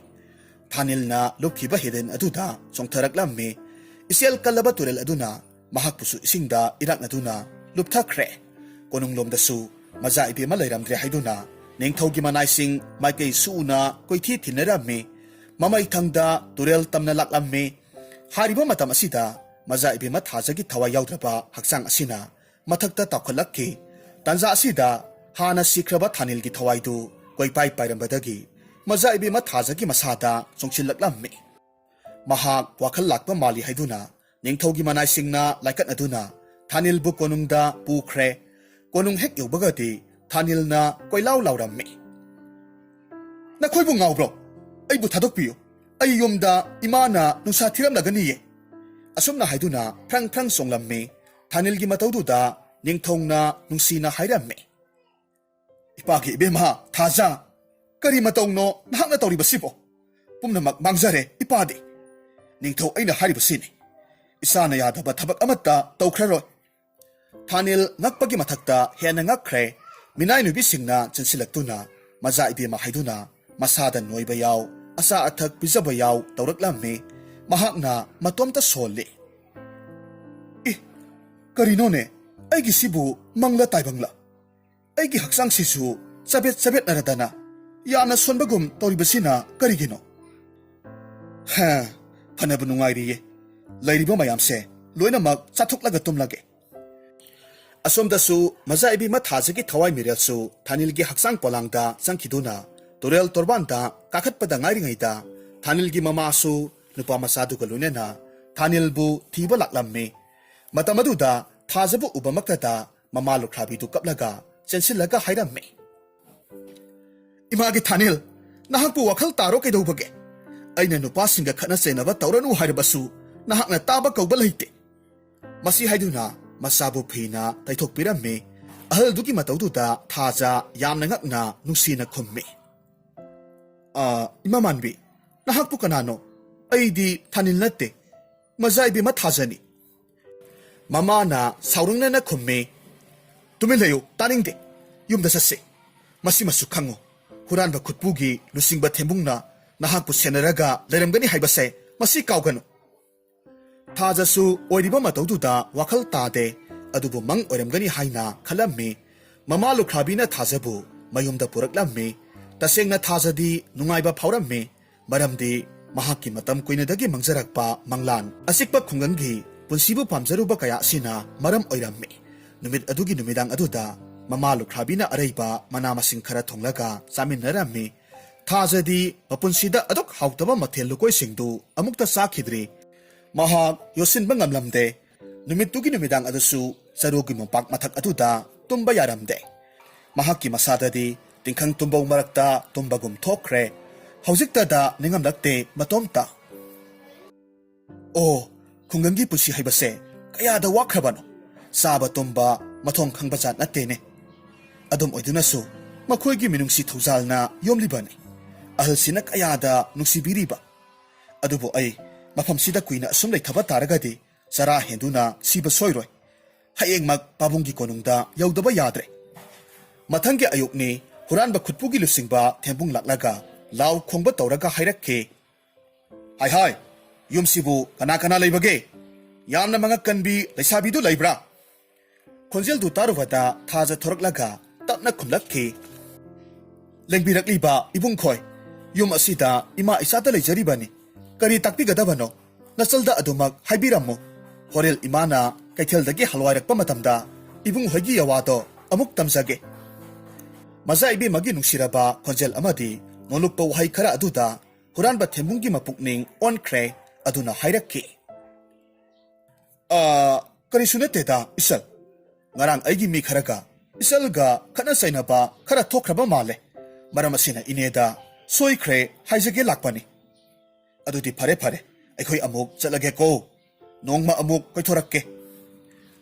ꯊꯥꯅꯤꯜꯅ ꯂꯨꯞꯈꯤꯕ ꯍꯤꯔꯦꯟ ꯑꯗꯨꯗ ꯆꯣꯡꯊꯔꯛꯂꯝꯃꯤ꯫ ꯏꯆꯦꯜ ꯀꯜꯂꯕ ꯇꯨꯔꯦꯜ ꯑꯗꯨꯅ ꯃꯍꯥꯛꯄꯨꯁꯨ ꯏꯁꯤꯡꯗ ꯏꯔꯥꯛꯅꯗꯨꯅ ꯂꯨꯞꯊꯈ꯭ꯔꯦ꯫ ꯀꯣꯅꯨꯡꯂꯣꯝꯗꯁꯨ ꯃꯆꯥ ꯏꯕꯦꯝꯃ ꯂꯩꯔꯝꯗ꯭ꯔꯦ ꯍꯥꯏꯗꯨꯅ ꯅꯤꯡꯊꯧꯒꯤ ꯃꯅꯥꯏꯁꯤꯡ ꯃꯥꯏꯀꯩ ꯁꯨꯅ ꯀꯣꯏꯊꯤ ꯊꯤꯟꯅꯔꯝꯃꯤ꯫ ꯃꯃꯩ ꯊꯪꯗ ꯇꯨꯔꯦꯜ ꯇꯝꯅ ꯂꯥꯛꯂꯝꯃꯤ꯫ ꯍꯥꯏꯔꯤꯕ ꯃꯇꯝ ꯑꯁꯤꯗ ꯃꯆꯥ ꯏꯕꯦꯝꯃ ꯊꯥꯖꯒꯤ ꯊꯋꯥꯏ ꯌꯥꯎꯗ꯭ꯔꯕ ꯍꯛꯆꯥꯡ ꯑꯁꯤꯅ ꯃꯊꯛꯇ ꯇꯥꯎꯈꯠꯂꯛꯈꯤ꯫ ꯇꯥꯟꯖꯥ ꯑꯁꯤꯗ ꯍꯥꯟꯅ ꯁꯤꯈ꯭ꯔꯕ ꯊꯥꯅꯤꯜꯒꯤ ꯊꯋꯥꯏꯗꯨ ꯀꯣꯏꯄꯥꯏ ꯄꯥꯏꯔꯝꯕꯗꯒꯤ ꯃꯆꯥ ꯏꯕꯦꯝꯃ ꯊꯥꯖꯒꯤ ꯃꯁꯥꯗ ꯆꯣꯡꯁꯤꯜꯂꯛꯂꯝꯃꯤ꯫ ꯃꯍꯥꯛ ꯋꯥꯈꯜ ꯂꯥꯛꯄ ꯃꯥꯜꯂꯤ ꯍꯥꯏꯗꯨꯅ ꯅꯤꯡꯊꯧꯒꯤ ꯃꯅꯥꯏꯁꯤꯡꯅ ꯂꯥꯏꯀꯠꯅꯗꯨꯅ ꯊꯥꯅꯤꯜꯕꯨ ꯀꯣꯅꯨꯡꯗ ꯄꯨꯈ꯭ꯔꯦ꯫ ꯀꯣꯅꯨꯡ ꯍꯦꯛ ꯌꯧꯕꯒꯗꯤ ꯊꯥꯅꯤꯜꯅ ꯀꯣꯏꯂꯥꯎ ꯂꯥꯎꯔꯝꯃꯤ, "ꯅꯈꯣꯏꯕꯨ ꯉꯥꯎꯕ꯭ꯔꯣ? ꯑꯩꯕꯨ ꯊꯥꯗꯣꯛꯄꯤꯌꯨ꯫ ꯑꯩ ꯌꯨꯝꯗ ꯏꯃꯥꯅ ꯅꯨꯡꯁꯥ ꯊꯤꯔꯝꯂꯒꯅꯤꯌꯦ"꯫ ꯑꯁꯨꯝꯅ ꯍꯥꯏꯗꯨꯅ ꯐ꯭ꯔꯪ ꯐ꯭ꯔꯪ ꯆꯣꯡꯂꯝꯃꯤ꯫ ꯊꯥꯅꯤꯜꯒꯤ ꯃꯇꯧꯗꯨꯗ ꯅꯤꯡꯊꯧꯅ ꯅꯨꯡꯁꯤꯅ ꯍꯥꯏꯔꯝꯃꯤ, "ꯏꯄꯥꯒꯤ ꯏꯕꯦꯝꯃ ꯊꯥꯖ, ꯀꯔꯤ ꯃꯇꯧꯅꯣ ꯅꯍꯥꯛꯅ ꯇꯧꯔꯤꯕꯁꯤꯕꯣ? ꯄꯨꯝꯅꯃꯛ ꯃꯥꯡꯖꯔꯦ ꯏꯄꯥꯗꯤ꯫ ꯅꯤꯡꯊꯧ ꯑꯩꯅ ꯍꯥꯏꯔꯤꯕꯁꯤꯅꯤ꯫ ꯏꯆꯥꯅ ꯌꯥꯗꯕ ꯊꯕꯛ ꯑꯃꯠꯇ ꯇꯧꯈ꯭ꯔꯔꯣꯏ"꯫ ꯊꯥꯅꯤꯜ ꯉꯛꯄꯒꯤ ꯃꯊꯛꯇ ꯍꯦꯟꯅ ꯉꯛꯈ꯭ꯔꯦ꯫ ꯃꯤꯅꯥꯏ ꯅꯨꯄꯤꯁꯤꯡꯅ ꯆꯦꯟꯁꯤꯜꯂꯛꯇꯨꯅ ꯃꯆꯥ ꯏꯕꯦꯝꯃ ꯍꯥꯏꯗꯨꯅ ꯃꯁꯥꯗ ꯅꯣꯏꯕ ꯌꯥꯎ, ꯑꯆꯥ ꯑꯊꯛ ꯄꯤꯖꯕ ꯌꯥꯎ ꯇꯧꯔꯛꯂꯝꯃꯤ꯫ ꯃꯍꯥꯛꯅ ꯃꯇꯣꯝꯇ ꯁꯣꯜꯂꯤ꯫ "ꯏ, ꯀꯔꯤꯅꯣꯅꯦ? ꯑꯩꯒꯤꯁꯤꯕꯨ ꯃꯪꯂ ꯇꯥꯏꯕꯪꯂ? ꯑꯩꯒꯤ ꯍꯛꯆꯥꯡꯁꯤꯁꯨ ꯆꯕꯦꯠ ꯆꯕꯦꯠꯅꯔꯗꯅ ꯌꯥꯝꯅ ꯁꯣꯟꯕꯒꯨꯝ ꯇꯧꯔꯤꯕꯁꯤꯅ ꯀꯔꯤꯒꯤꯅꯣ? ꯍ, ꯐꯅꯕ ꯅꯨꯡꯉꯥꯏꯔꯤꯌꯦ꯫ ꯂꯩꯔꯤꯕ ꯃꯌꯥꯝꯁꯦ ꯂꯣꯏꯅꯃꯛ ꯆꯥꯊꯣꯛꯂꯒ ꯇꯨꯝꯂꯒꯦ"꯫ ꯑꯁꯣꯝꯗꯁꯨ ꯃꯆꯥ ꯏꯕꯦꯝꯃ ꯊꯥꯖꯒꯤ ꯊꯋꯥꯏ ꯃꯤꯔꯦꯜꯁꯨ ꯊꯥꯅꯤꯜꯒꯤ ꯍꯛꯆꯥꯡ ꯄꯣꯂꯥꯡꯗ ꯆꯪꯈꯤꯗꯨꯅ ꯇꯨꯔꯦꯜ ꯇꯣꯔꯕꯥꯟꯗ ꯀꯥꯈꯠꯄꯗ ꯉꯥꯏꯔꯤꯉꯩꯗ ꯊꯥꯅꯤꯜꯒꯤ ꯃꯃꯥꯁꯨ ꯅꯨꯄꯥ ꯃꯆꯥꯗꯨꯒ ꯂꯣꯏꯅꯅ ꯊꯥꯅꯤꯜꯕꯨ ꯊꯤꯕ ꯂꯥꯛꯂꯝꯃꯤ꯫ ꯃꯇꯝ ꯑꯗꯨꯗ ꯊꯥꯖꯕꯨ ꯎꯕꯃꯛꯇꯗ ꯃꯃꯥ ꯂꯨꯈ꯭ꯔꯥꯕꯤꯗꯨ ꯀꯞꯂꯒ ꯆꯦꯟꯁꯤꯜꯂꯒ ꯍꯥꯏꯔꯝꯃꯤ, "ꯏꯃꯥꯒꯤ ꯊꯥꯅꯤꯜ, ꯅꯍꯥꯛꯄꯨ ꯋꯥꯈꯜ ꯇꯥꯔꯣ ꯀꯩꯗꯧꯕꯒꯦ? ꯑꯩꯅ ꯅꯨꯄꯥꯁꯤꯡꯒ ꯈꯠꯅ ꯆꯩꯅꯕ ꯇꯧꯔꯅꯨ ꯍꯥꯏꯔꯕꯁꯨ ꯅꯍꯥꯛꯅ ꯇꯥꯕ ꯀꯧꯕ ꯂꯩꯇꯦ꯫" ꯃꯁꯤ ꯍꯥꯏꯗꯨꯅ ꯃꯆꯥꯕꯨ ꯐꯤꯅ ꯇꯩꯊꯣꯛꯄꯤꯔꯝꯃꯤ꯫ ꯑꯍꯜꯗꯨꯒꯤ ꯃꯇꯧꯗꯨꯗ ꯊꯥꯖ ꯌꯥꯝꯅ ꯉꯛꯅ ꯅꯨꯡꯁꯤꯅ ꯈꯨꯝꯃꯤ, "ꯑ, ꯏꯃꯥ ꯃꯥꯟꯕꯤ, ꯅꯍꯥꯛꯄꯨ ꯀꯅꯥꯅꯣ? ꯑꯩꯗꯤ ꯊꯥꯅꯤꯜ ꯅꯠꯇꯦ, ꯃꯆꯥ ꯏꯕꯦꯝꯃ ꯊꯥꯖꯅꯤ꯫" ꯃꯃꯥꯅ ꯁꯥꯎꯔꯪꯅꯅ ꯈꯨꯝꯃꯤ, "ꯇꯨꯃꯤꯟ ꯂꯩꯌꯨ, ꯇꯥꯅꯤꯡꯗꯦ꯫ ꯌꯨꯝꯗ ꯆꯠꯁꯤ꯫ ꯃꯁꯤꯃꯁꯨ ꯈꯪꯉꯨ, ꯍꯨꯔꯥꯟꯕ ꯈꯨꯠꯄꯨꯒꯤ ꯂꯨꯆꯤꯡꯕ ꯊꯦꯝꯕꯨꯡꯅ ꯅꯍꯥꯛꯄꯨ ꯁꯦꯟꯅꯔꯒ ꯂꯩꯔꯝꯒꯅꯤ ꯍꯥꯏꯕꯁꯦ ꯃꯁꯤ ꯀꯥꯎꯒꯅꯨ꯫" ꯊꯥꯖꯁꯨ ꯑꯣꯏꯔꯤꯕ ꯃꯇꯧꯗꯨꯗ ꯋꯥꯈꯜ ꯇꯥꯗꯦ꯫ ꯑꯗꯨꯕꯨ ꯃꯪ ꯑꯣꯏꯔꯝꯒꯅꯤ ꯍꯥꯏꯅ ꯈꯜꯂꯝꯃꯤ꯫ ꯃꯃꯥ ꯂꯨꯈ꯭ꯔꯥꯕꯤꯅ ꯊꯥꯖꯕꯨ ꯃꯌꯨꯝꯗ ꯄꯨꯔꯛꯂꯝꯃꯤ꯫ ꯇꯁꯦꯡꯅ ꯊꯥꯖꯗꯤ ꯅꯨꯡꯉꯥꯏꯕ ꯐꯥꯎꯔꯝꯃꯤ꯫ ꯃꯔꯝꯗꯤ ꯃꯍꯥꯛꯀꯤ ꯃꯇꯝ ꯀꯨꯏꯅꯗꯒꯤ ꯃꯪꯖꯔꯛꯄ ꯃꯪꯂꯥꯟ, ꯑꯆꯤꯛꯄ ꯈꯨꯡꯒꯪꯒꯤ ꯄꯨꯟꯁꯤꯕꯨ ꯄꯥꯝꯖꯔꯨꯕ ꯀꯌꯥ ꯑꯁꯤꯅ ꯃꯔꯝ ꯑꯣꯏꯔꯝꯃꯤ꯫ ꯅꯨꯃꯤꯠ ꯑꯗꯨꯒꯤ ꯅꯨꯃꯤꯗꯥꯡ ꯑꯗꯨꯗ ꯃꯃꯥ ꯂꯨꯈ꯭ꯔꯥꯕꯤꯅ ꯑꯔꯩꯕ ꯃꯅꯥ ꯃꯁꯤꯡ ꯈꯔ ꯊꯣꯡꯂꯒ ꯆꯥꯃꯤꯟꯅꯔꯝꯃꯤ꯫ ꯊꯥꯖꯗꯤ ꯃꯄꯨꯟꯁꯤꯗ ꯑꯗꯨꯛ ꯍꯥꯎꯇꯕ ꯃꯊꯦꯜ ꯂꯨꯀꯣꯏꯁꯤꯡꯗꯨ ꯑꯃꯨꯛꯇ ꯆꯥꯈꯤꯗ꯭ꯔꯤ꯫ ꯃꯍꯥꯛ ꯌꯣꯠꯁꯤꯟꯕ ꯉꯝꯂꯝꯗꯦ꯫ ꯅꯨꯃꯤꯠꯇꯨꯒꯤ ꯅꯨꯃꯤꯗꯥꯡ ꯑꯗꯨꯁꯨ ꯆꯔꯨꯒꯤ ꯃꯣꯝꯄꯥꯛ ꯃꯊꯛ ꯑꯗꯨꯗ ꯇꯨꯝꯕ ꯌꯥꯔꯝꯗꯦ꯫ ꯃꯍꯥꯛꯀꯤ ꯃꯁꯥꯗꯗꯤ ꯇꯤꯡꯈꯪ ꯇꯨꯝꯕꯧ ꯃꯔꯛꯇ ꯇꯨꯝꯕꯒꯨꯝ ꯊꯣꯛꯈ꯭ꯔꯦ꯫ ꯍꯧꯖꯤꯛꯇꯗ ꯅꯤꯡꯉꯝꯂꯛꯇꯦ ꯃꯇꯣꯝꯇ꯫ ꯑꯣ, ꯈꯨꯡꯒꯪꯒꯤ ꯄꯨꯟꯁꯤ ꯍꯥꯏꯕꯁꯦ ꯀꯌꯥꯗ ꯋꯥꯈ꯭ꯔꯕꯅꯣ꯫ ꯆꯥꯕ ꯇꯨꯝꯕ ꯃꯊꯣꯡ ꯈꯪꯕ ꯖꯥꯠ ꯅꯠꯇꯦꯅꯦ꯫ ꯑꯗꯨꯝ ꯑꯣꯏꯗꯨꯅꯁꯨ ꯃꯈꯣꯏꯒꯤ ꯃꯤꯅꯨꯡꯁꯤ ꯊꯧꯖꯥꯜꯅ ꯌꯣꯝꯂꯤꯕꯅꯤ꯫ ꯑꯍꯜꯁꯤꯅ ꯀꯌꯥꯗ ꯅꯨꯡꯁꯤꯕꯤꯔꯤꯕ꯫ ꯑꯗꯨꯕꯨ ꯑꯩ ꯃꯐꯝꯁꯤꯗ ꯀꯨꯏꯅ ꯑꯁꯨꯝ ꯂꯩꯊꯕ ꯇꯥꯔꯒꯗꯤ ꯆꯔꯥ ꯍꯦꯟꯗꯨꯅ ꯁꯤꯕ ꯁꯣꯏꯔꯣꯏ꯫ ꯍꯌꯦꯡꯃꯛ ꯄꯥꯕꯨꯡꯒꯤ ꯀꯣꯅꯨꯡꯗ ꯌꯧꯗꯕ ꯌꯥꯗ꯭ꯔꯦ꯫ ꯃꯊꯪꯒꯤ ꯑꯌꯨꯛꯅꯤ꯫ ꯍꯨꯔꯥꯟꯕ ꯈꯨꯠꯄꯨꯒꯤ ꯂꯨꯆꯤꯡꯕ ꯊꯦꯝꯕꯨꯡ ꯂꯥꯛꯂꯒ ꯂꯥꯎ ꯈꯣꯡꯕ ꯇꯧꯔꯒ ꯍꯥꯏꯔꯛꯈꯤ, "ꯍꯥꯏ ꯍꯥꯏ, ꯌꯨꯝꯁꯤꯕꯨ ꯀꯅꯥ ꯀꯅꯥ ꯂꯩꯕꯒꯦ? ꯌꯥꯝꯅ ꯃꯉꯛ ꯀꯟꯕꯤ ꯂꯩꯁꯥꯕꯤꯗꯨ ꯂꯩꯕ꯭ꯔꯥ?" ꯈꯣꯟꯖꯦꯜꯗꯨ ꯇꯥꯔꯨꯕꯗ ꯊꯥꯖ ꯊꯣꯔꯛꯂꯒ ꯇꯞꯅ ꯈꯨꯝꯂꯛꯈꯤ, "ꯂꯦꯡꯕꯤꯔꯛꯂꯤꯕ ꯏꯕꯨꯡꯈꯣꯏ, ꯌꯨꯝ ꯑꯁꯤꯗ ꯏꯃꯥ ꯏꯆꯥꯇ ꯂꯩꯖꯔꯤꯕꯅꯤ꯫ ꯀꯔꯤ ꯇꯥꯛꯄꯤꯒꯗꯕꯅꯣ? ꯅꯆꯜꯗ ꯑꯗꯨꯃꯛ ꯍꯥꯏꯕꯤꯔꯝꯃꯨ꯫ ꯍꯣꯔꯦꯜ ꯏꯃꯥꯅ ꯀꯩꯊꯦꯜꯗꯒꯤ ꯍꯜꯋꯥꯏꯔꯛꯄ ꯃꯇꯝꯗ ꯏꯕꯨꯡ ꯍꯣꯏꯒꯤ ꯌꯥꯋꯥꯗꯣ ꯑꯃꯨꯛ ꯇꯝꯖꯒꯦ꯫ ꯃꯖꯥ ꯏꯕꯦꯝꯃꯒꯤ ꯅꯨꯡꯁꯤꯔꯕ ꯈꯣꯟꯖꯦꯜ ꯑꯃꯗꯤ ꯅꯣꯂꯨꯛꯄ ꯋꯥꯍꯩ ꯈꯔ ꯑꯗꯨꯗ ꯍꯨꯔꯥꯟꯕ ꯊꯦꯝꯕꯨꯡꯒꯤ ꯃꯄꯨꯛꯅꯤꯡ ꯑꯣꯟꯈ꯭ꯔꯦ꯫ ꯑꯗꯨꯅ ꯍꯥꯏꯔꯛꯈꯤ, "ꯑ, ꯀꯔꯤꯁꯨ ꯅꯠꯇꯦꯗ, ꯏꯆꯜ꯫ ꯉꯔꯥꯡ ꯑꯩꯒꯤ ꯃꯤ ꯈꯔꯒ ꯏꯆꯜꯒ ꯈꯠꯅ ꯆꯩꯅꯕ ꯈꯔ ꯊꯣꯛꯈ꯭ꯔꯕ ꯃꯥꯜꯂꯦ꯫ ꯃꯔꯝ ꯑꯁꯤꯅ ꯏꯅꯦꯗ ꯁꯣꯏꯈ꯭ꯔꯦ ꯍꯥꯏꯖꯒꯦ ꯂꯥꯛꯄꯅꯤ꯫ ꯑꯗꯨꯗꯤ ꯐꯔꯦ ꯐꯔꯦ, ꯑꯩꯈꯣꯏ ꯑꯃꯨꯛ ꯆꯠꯂꯒꯦꯀꯣ꯫ ꯅꯣꯡꯃ ꯑꯃꯨꯛ ꯀꯣꯏꯊꯣꯔꯛꯀꯦ꯫"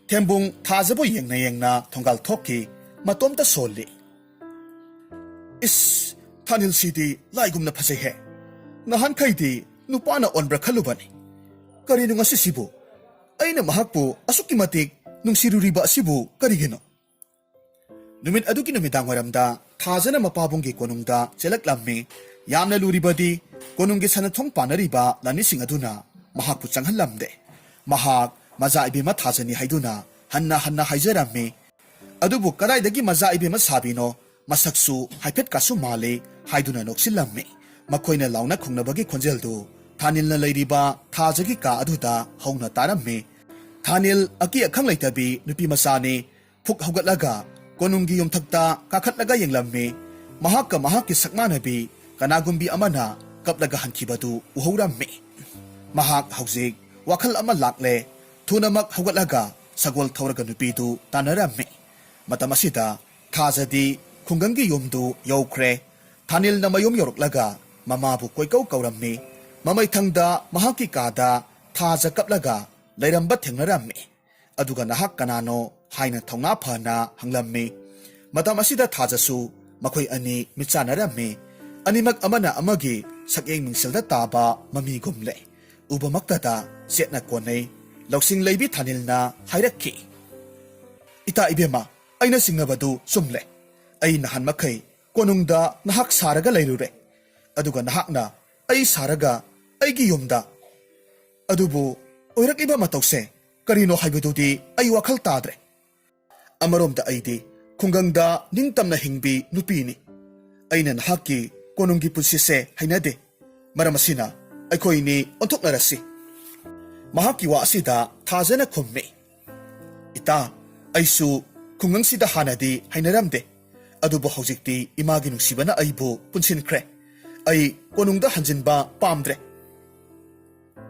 ꯊꯦꯝꯕꯨꯡ ꯊꯥꯖꯕꯨ ꯌꯦꯡꯅ ꯌꯦꯡꯅ ꯊꯣꯡꯒꯥꯜ ꯊꯣꯛꯈꯤ꯫ ꯃꯇꯣꯝꯇ ꯁꯣꯜꯂꯤ꯫ "ꯏꯁ, ꯊꯥꯅꯤꯜꯁꯤꯗꯤ ꯂꯥꯏꯒꯨꯝꯅ ꯐꯖꯩꯍꯦ꯫ ꯅꯍꯥꯟꯈꯩꯗꯤ ꯅꯨꯄꯥꯅ ꯑꯣꯟꯕ꯭ꯔꯥ ꯈꯜꯂꯨꯕꯅꯤ꯫ ꯀꯔꯤꯅꯣ ꯉꯁꯤꯁꯤꯕꯨ? ꯑꯩꯅ ꯃꯍꯥꯛꯄꯨ ꯑꯁꯨꯛꯀꯤ ꯃꯇꯤꯛ ꯅꯨꯡꯁꯤꯔꯨꯔꯤꯕ ꯑꯁꯤꯕꯨ ꯀꯔꯤꯒꯤꯅꯣ?" ꯅꯨꯃꯤꯠ ꯑꯗꯨꯒꯤ ꯅꯨꯃꯤꯗꯥꯡ ꯋꯥꯏꯔꯝꯗ ꯊꯥꯖꯅ ꯃꯄꯥꯕꯨꯡꯒꯤ ꯀꯣꯅꯨꯡꯗ ꯆꯦꯜꯂꯛꯂꯝꯃꯤ꯫ ꯌꯥꯝꯅ ꯂꯨꯔꯤꯕꯗꯤ ꯀꯣꯅꯨꯡꯒꯤ ꯁꯅꯥꯊꯣꯡ ꯄꯥꯟꯅꯔꯤꯕ ꯂꯥꯟꯃꯤꯁꯤꯡ ꯑꯗꯨꯅ ꯃꯍꯥꯛꯄꯨ ꯆꯪꯍꯜꯂꯝꯗꯦ꯫ ꯃꯍꯥꯛ ꯃꯖꯥ ꯏꯕꯦꯝꯃ ꯊꯥꯖꯅꯤ ꯍꯥꯏꯗꯨꯅ ꯍꯟꯅ ꯍꯟꯅ ꯍꯥꯏꯖꯔꯝꯃꯤ꯫ ꯑꯗꯨꯕꯨ ꯀꯗꯥꯏꯗꯒꯤ ꯃꯖꯥ ꯏꯕꯦꯝꯃ ꯁꯥꯕꯤꯅꯣ? ꯃꯁꯛꯁꯨ ꯍꯥꯏꯐꯦꯠꯀꯁꯨ ꯃꯥꯜꯂꯤ ꯍꯥꯏꯗꯨꯅ ꯅꯣꯛꯁꯤꯜꯂꯝꯃꯤ꯫ ꯃꯈꯣꯏꯅ ꯂꯥꯎꯅ ꯈꯨꯝꯅꯕꯒꯤ ꯈꯣꯟꯖꯦꯜꯗꯨ ꯊꯥꯅꯤꯜꯅ ꯂꯩꯔꯤꯕ ꯊꯥꯖꯒꯤ ꯀꯥ ꯑꯗꯨꯗ ꯍꯧꯅ ꯇꯥꯔꯝꯃꯤ꯫ ꯊꯥꯅꯤꯜ ꯑꯀꯤ ꯑꯈꯪ ꯂꯩꯇꯕꯤ ꯅꯨꯄꯤ ꯃꯆꯥꯅꯤ꯫ ꯐꯨꯛ ꯍꯧꯒꯠꯂꯒ ꯀꯣꯅꯨꯡꯒꯤ ꯌꯨꯝꯊꯛꯇ ꯀꯥꯈꯠꯂꯒ ꯌꯦꯡꯂꯝꯃꯤ꯫ ꯃꯍꯥꯛꯀ ꯃꯍꯥꯛꯀꯤ ꯁꯛꯃꯥꯟꯅꯕꯤ ꯀꯅꯥꯒꯨꯝꯕꯤ ꯑꯃꯅ ꯀꯞꯂꯒ ꯍꯟꯈꯤꯕꯗꯨ ꯎꯍꯧꯔꯝꯃꯤ꯫ ꯃꯍꯥꯛ ꯍꯧꯖꯤꯛ ꯋꯥꯈꯜ ꯑꯃ ꯂꯥꯛꯂꯦ꯫ ꯊꯨꯅꯃꯛ ꯍꯧꯒꯠꯂꯒ ꯁꯒꯣꯜ ꯊꯧꯔꯒ ꯅꯨꯄꯤꯗꯨ ꯇꯥꯟꯅꯔꯝꯃꯤ꯫ ꯃꯇꯝ ꯑꯁꯤꯗ ꯊꯥꯖꯗꯤ ꯈꯨꯡꯒꯪꯒꯤ ꯌꯨꯝꯗꯨ ꯌꯧꯈ꯭ꯔꯦ꯫ ꯊꯥꯅꯤꯜꯅ ꯃꯌꯨꯝ ꯌꯧꯔꯛꯂꯒ ꯃꯃꯥꯕꯨ ꯀꯣꯏꯀꯧ ꯀꯧꯔꯝꯃꯤ꯫ ꯃꯃꯩꯊꯪꯗ ꯃꯍꯥꯛꯀꯤ ꯀꯥꯗ ꯊꯥꯖ ꯀꯞꯂꯒ ꯂꯩꯔꯝꯕ ꯊꯦꯡꯅꯔꯝꯃꯤ꯫ ꯑꯗꯨꯒ "ꯅꯍꯥꯛ ꯀꯅꯥꯅꯣ?" ꯍꯥꯏꯅ ꯊꯧꯅꯥ ꯐꯅ ꯍꯪꯂꯝꯃꯤ꯫ ꯃꯇꯝ ꯑꯁꯤꯗ ꯊꯥꯖꯁꯨ ꯃꯈꯣꯏ ꯑꯅꯤ ꯃꯤꯠꯆꯥꯟꯅꯔꯝꯃꯤ꯫ ꯑꯅꯤꯃꯛ ꯑꯃꯅ ꯑꯃꯒꯤ ꯁꯛꯌꯦꯡ ꯃꯤꯡꯁꯦꯜꯗ ꯇꯥꯕ ꯃꯃꯤꯒꯨꯝꯂꯦ꯫ ꯎꯕꯃꯛꯇꯗ ꯆꯦꯠꯅ ꯀꯣꯟꯅꯩ꯫ ꯂꯧꯁꯤꯡ ꯂꯩꯕꯤ ꯊꯥꯅꯤꯜꯅ ꯍꯥꯏꯔꯛꯈꯤ, "ꯏꯇꯥ ꯏꯕꯦꯝꯃ, ꯑꯩꯅ ꯆꯤꯡꯅꯕꯗꯨ ꯆꯨꯝꯂꯦ꯫ ꯑꯩ ꯅꯍꯥꯟ ꯃꯈꯩ ꯀꯣꯅꯨꯡꯗ ꯅꯍꯥꯛ ꯁꯥꯔꯒ ꯂꯩꯔꯨꯔꯦ꯫ ꯑꯗꯨꯒ ꯅꯍꯥꯛꯅ ꯑꯩ ꯁꯥꯔꯒ ꯑꯩꯒꯤ ꯌꯨꯝꯗ꯫ ꯑꯗꯨꯕꯨ ꯑꯣꯏꯔꯛꯂꯤꯕ ꯃꯇꯧꯁꯦ ꯀꯔꯤꯅꯣ ꯍꯥꯏꯕꯗꯨꯗꯤ ꯑꯩ ꯋꯥꯈꯜ ꯇꯥꯗ꯭ꯔꯦ꯫ ꯑꯃꯔꯣꯝꯗ ꯑꯩꯗꯤ ꯈꯨꯡꯒꯪꯗ ꯅꯤꯡꯇꯝꯅ ꯍꯤꯡꯕꯤ ꯅꯨꯄꯤꯅꯤ꯫ ꯑꯩꯅ ꯅꯍꯥꯛꯀꯤ ꯀꯣꯅꯨꯡꯒꯤ ꯄꯨꯟꯁꯤꯁꯦ ꯍꯩꯅꯗꯦ꯫ ꯃꯔꯝ ꯑꯁꯤꯅ ꯑꯩꯈꯣꯏꯅꯤ ꯑꯣꯟꯊꯣꯛꯅꯔꯁꯤ꯫" ꯃꯍꯥꯛꯀꯤ ꯋꯥ ꯑꯁꯤꯗ ꯊꯥꯖꯅ ꯈꯨꯝꯃꯤ, "ꯏꯇꯥ, ꯑꯩꯁꯨ ꯈꯨꯡꯒꯪꯁꯤꯗ ꯍꯥꯟꯅꯗꯤ ꯍꯩꯅꯔꯝꯗꯦ, ꯑꯗꯨꯕꯨ ꯍꯧꯖꯤꯛꯇꯤ ꯏꯃꯥꯒꯤ ꯅꯨꯡꯁꯤꯕꯅ ꯑꯩꯕꯨ ꯄꯨꯟꯁꯤꯟꯈ꯭ꯔꯦ꯫ ꯑꯩ ꯀꯣꯅꯨꯡꯗ ꯍꯟꯖꯤꯟꯕ ꯄꯥꯝꯗ꯭ꯔꯦ꯫